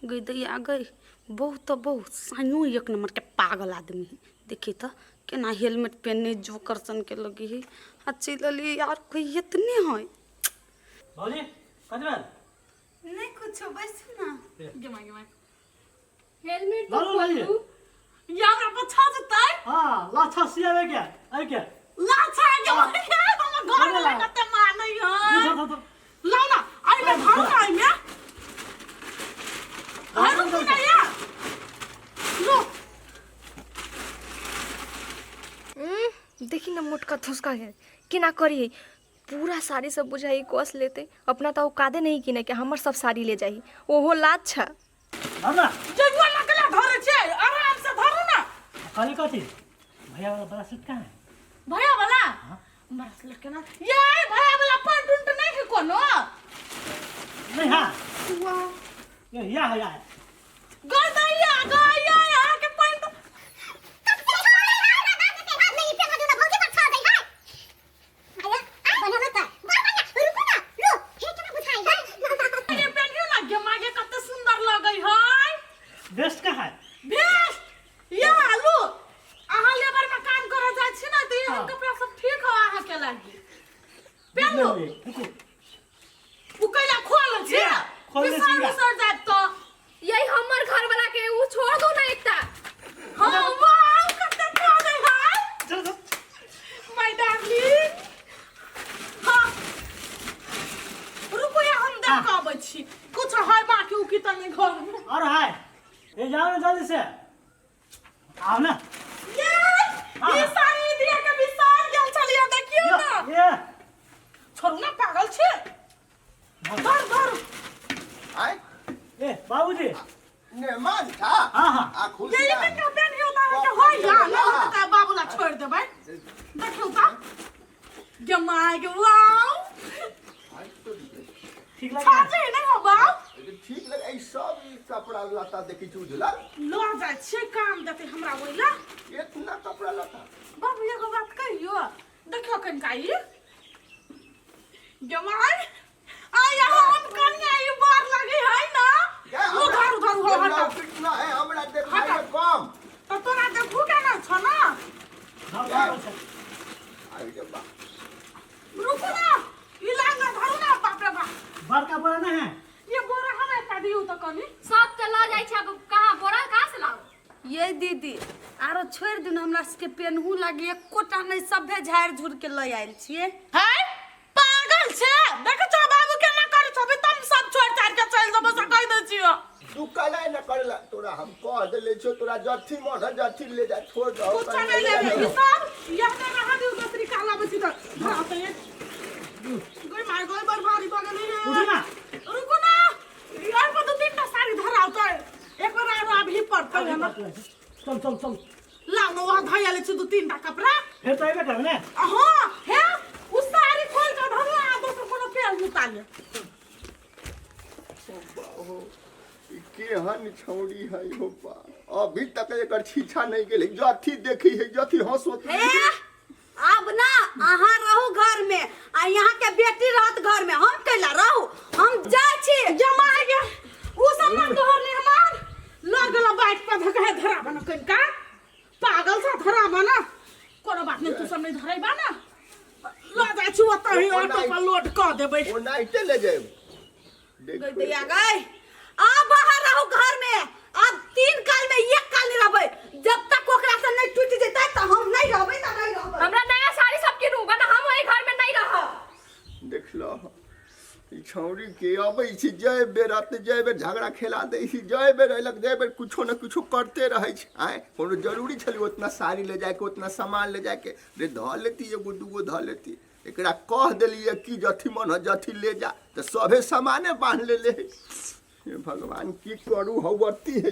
गई दैया गई बहुत तो बहुत साइनो एक नंबर के पागल आदमी है। देखी तो केना हेलमेट पहनने जोकर सन के लगी है आ चलि अलियै यार, कोई इतने है। भौजी कथी भेल? नहीं कुछो, बैसू ना। गे माय गे माय, हेलमेट तो लालू भाई। खोलू। या हमरा पछा जेतै। हाँ लाछा सियाबे के अरे के लाछा गे माय गे, हमर घर वाला कते मानै है। धर धर धर। लाउ ना, आई में धरू ना, आई में धरू ना या लो। देखी ना मोटका थुसका है केना करी, पूरा साड़ी सब बुझाई कस लेते, अपना तो औकादे नहीं किने के हमर सब साड़ी ले जाही, ओहो लाज छा। धर ना। जजुआ लगला धरे छै, आराम से धरू ना। कहली कथी भैया वाला बड़ा सेट कहाँ है? भैया वाला बड़ा सेट केना ये? भैया वाला पैंट उंट नहीं है कोनो? नहीं। हाँ ये या है, या है। गदैया गैया यहाँ के पैंट। ये पेन्हियो ना गे मागे, कते सुंदर लगै है। बेस्ट कहाँ है? बेस्ट ये आलू अहाँ लेबर में काम करे जाइ छी ना, तऽ एहन कपड़ा सब ठीक हो अहाँ के लागी, पेन लो। रुकू। उ कैला खोल छी? खोल लै छी। बिसर बिसर जायत तऽ। यही हमर घर वाला के उ छोड़ दो ना एकटा। हाँ वाओ, कते खोले है। चल चल माय डार्लिंग। हाँ रुको या, हम देख के अबै छी, कुछ है बाकी उकी तऽ नहीं घर में। और है, ये जाओ ना जल्दी से आओ ना। ये ई साड़ी दिया के बिसर गेल छलियै, देखियौ ना। ये छोड़ू ना, पागल छी। धर धर। आय ए बाबूजी नेमान था। हाँ हाँ। आ खुश ये रह। कनिका पेन्हियौ तऽ अहाँके होइया नहि होतै तऽ बाबू ला छोड़ि देबै। देखियौ तऽ गे my गे, वाओ। ठीक लगे? छाजे नहि हो बाबू? ठीक लगे। ई सब ई कपड़ा लत्ता देखै छी उजला। लऽ जाइ छियै, काम देतै हमरा ओहि ला। इतना कपड़ा लत्ता। बाबू एगो बात कहियौ, देखियौ कनिका ई गे my, आइ हम कनिया ई बार लगे है ना। ओ धरू धरू हो, हटाओ। कितना है हमरा देखाइ है कम। तऽ तोरा देखू के ना छ ना। आई रे बा। रुकू ना, ई लहंगा धरू ना, बाप रे बाप। बड़का बोरा नहीं है? ये बोरा हमरा एकटा दियौ तऽ कनी। सब तऽ लऽ जाइ छै, आब कहाँ बोरा कहाँ से लाउ? ये दीदी आरो छोड़ि दियौ ने, हमरा सबके पेनहू लागी एकोटा नहि, सभे झाड़ि झुड़ि के लऽ आयल छियै। है पागल छै, देख छौ बाबू केना करै छौ, तम सब छोड़ि छाड़ि के चलि जेबो से कहि दै छियौ। तू कला न करला, तोरा हम कह देले छियो, तोरा जथी मन है जथी ले जा, छोड़ दहो। कुछ नहीं लेबै ई सब, यह ने रहा दियौ, दोसरी काल आबै छी तऽ धरा तऽ एक गोई मार गोई, बड़ भारी भऽ गेलै रे। उठू ना। रुकू ना, यार पर दू तीन टा साड़ी धराउ तऽ एक बार आरो अभी पड़तै है ना। चल चल चल। लाउ ना, वहाँ धैया लै छी दू तीन टा कपड़ा। फेर तो अयबे करबै ने। हाँ हे उ साड़ी खोल के धरू आ दोसर कोनो पेड़ उतार। ओ, ई केहन छौड़ी है हो बा, अभी तक एकर छीछा नहीं गेलै, जथी देखी है जथी हंसोत। हे आब ना अहाँ रहू घर में आ यहाँ के बेटी रहत घर में, हम कैला रहू? हम जाइ छी। जमा गे। उ सब ना तोहर मेहमान लग गेलो बाइक पर धका धरा बना कनिका पागल सा धरा बना कोनो बात नहीं तू सब नहीं धरेबा ना ल जाइ छी ओतऽ ही ऑटो पर लोड कऽ देबै ओनाहिते ले जायब गई दैया गई आ बाहर रहू घर में अब तीन काल में एक काल नहीं रहबै जब तक ओकरा से नहीं टूट जेतै त हम नहीं रहबै त नहीं रहबै हमरा नया साड़ी सब किनू वरना हम ओहि घर में नहीं रहब देख लो ई छौड़ी के अबै छी जय बेर अत जय बेर झगड़ा खेला दै छी जय बेर अयलक जय बेर कुछो न कुछो करते रहै छै आँय कोनो जरूरी छलै उतना साड़ी ले जायके उतना सामान ले जायके रे धऽ लेती एगो दूगो धऽ लेती एकरा कह देलियै कि जथी मन है जथी ले जा तऽ सभे सामाने बान्ह लेले हे भगवान की करू हौअती है।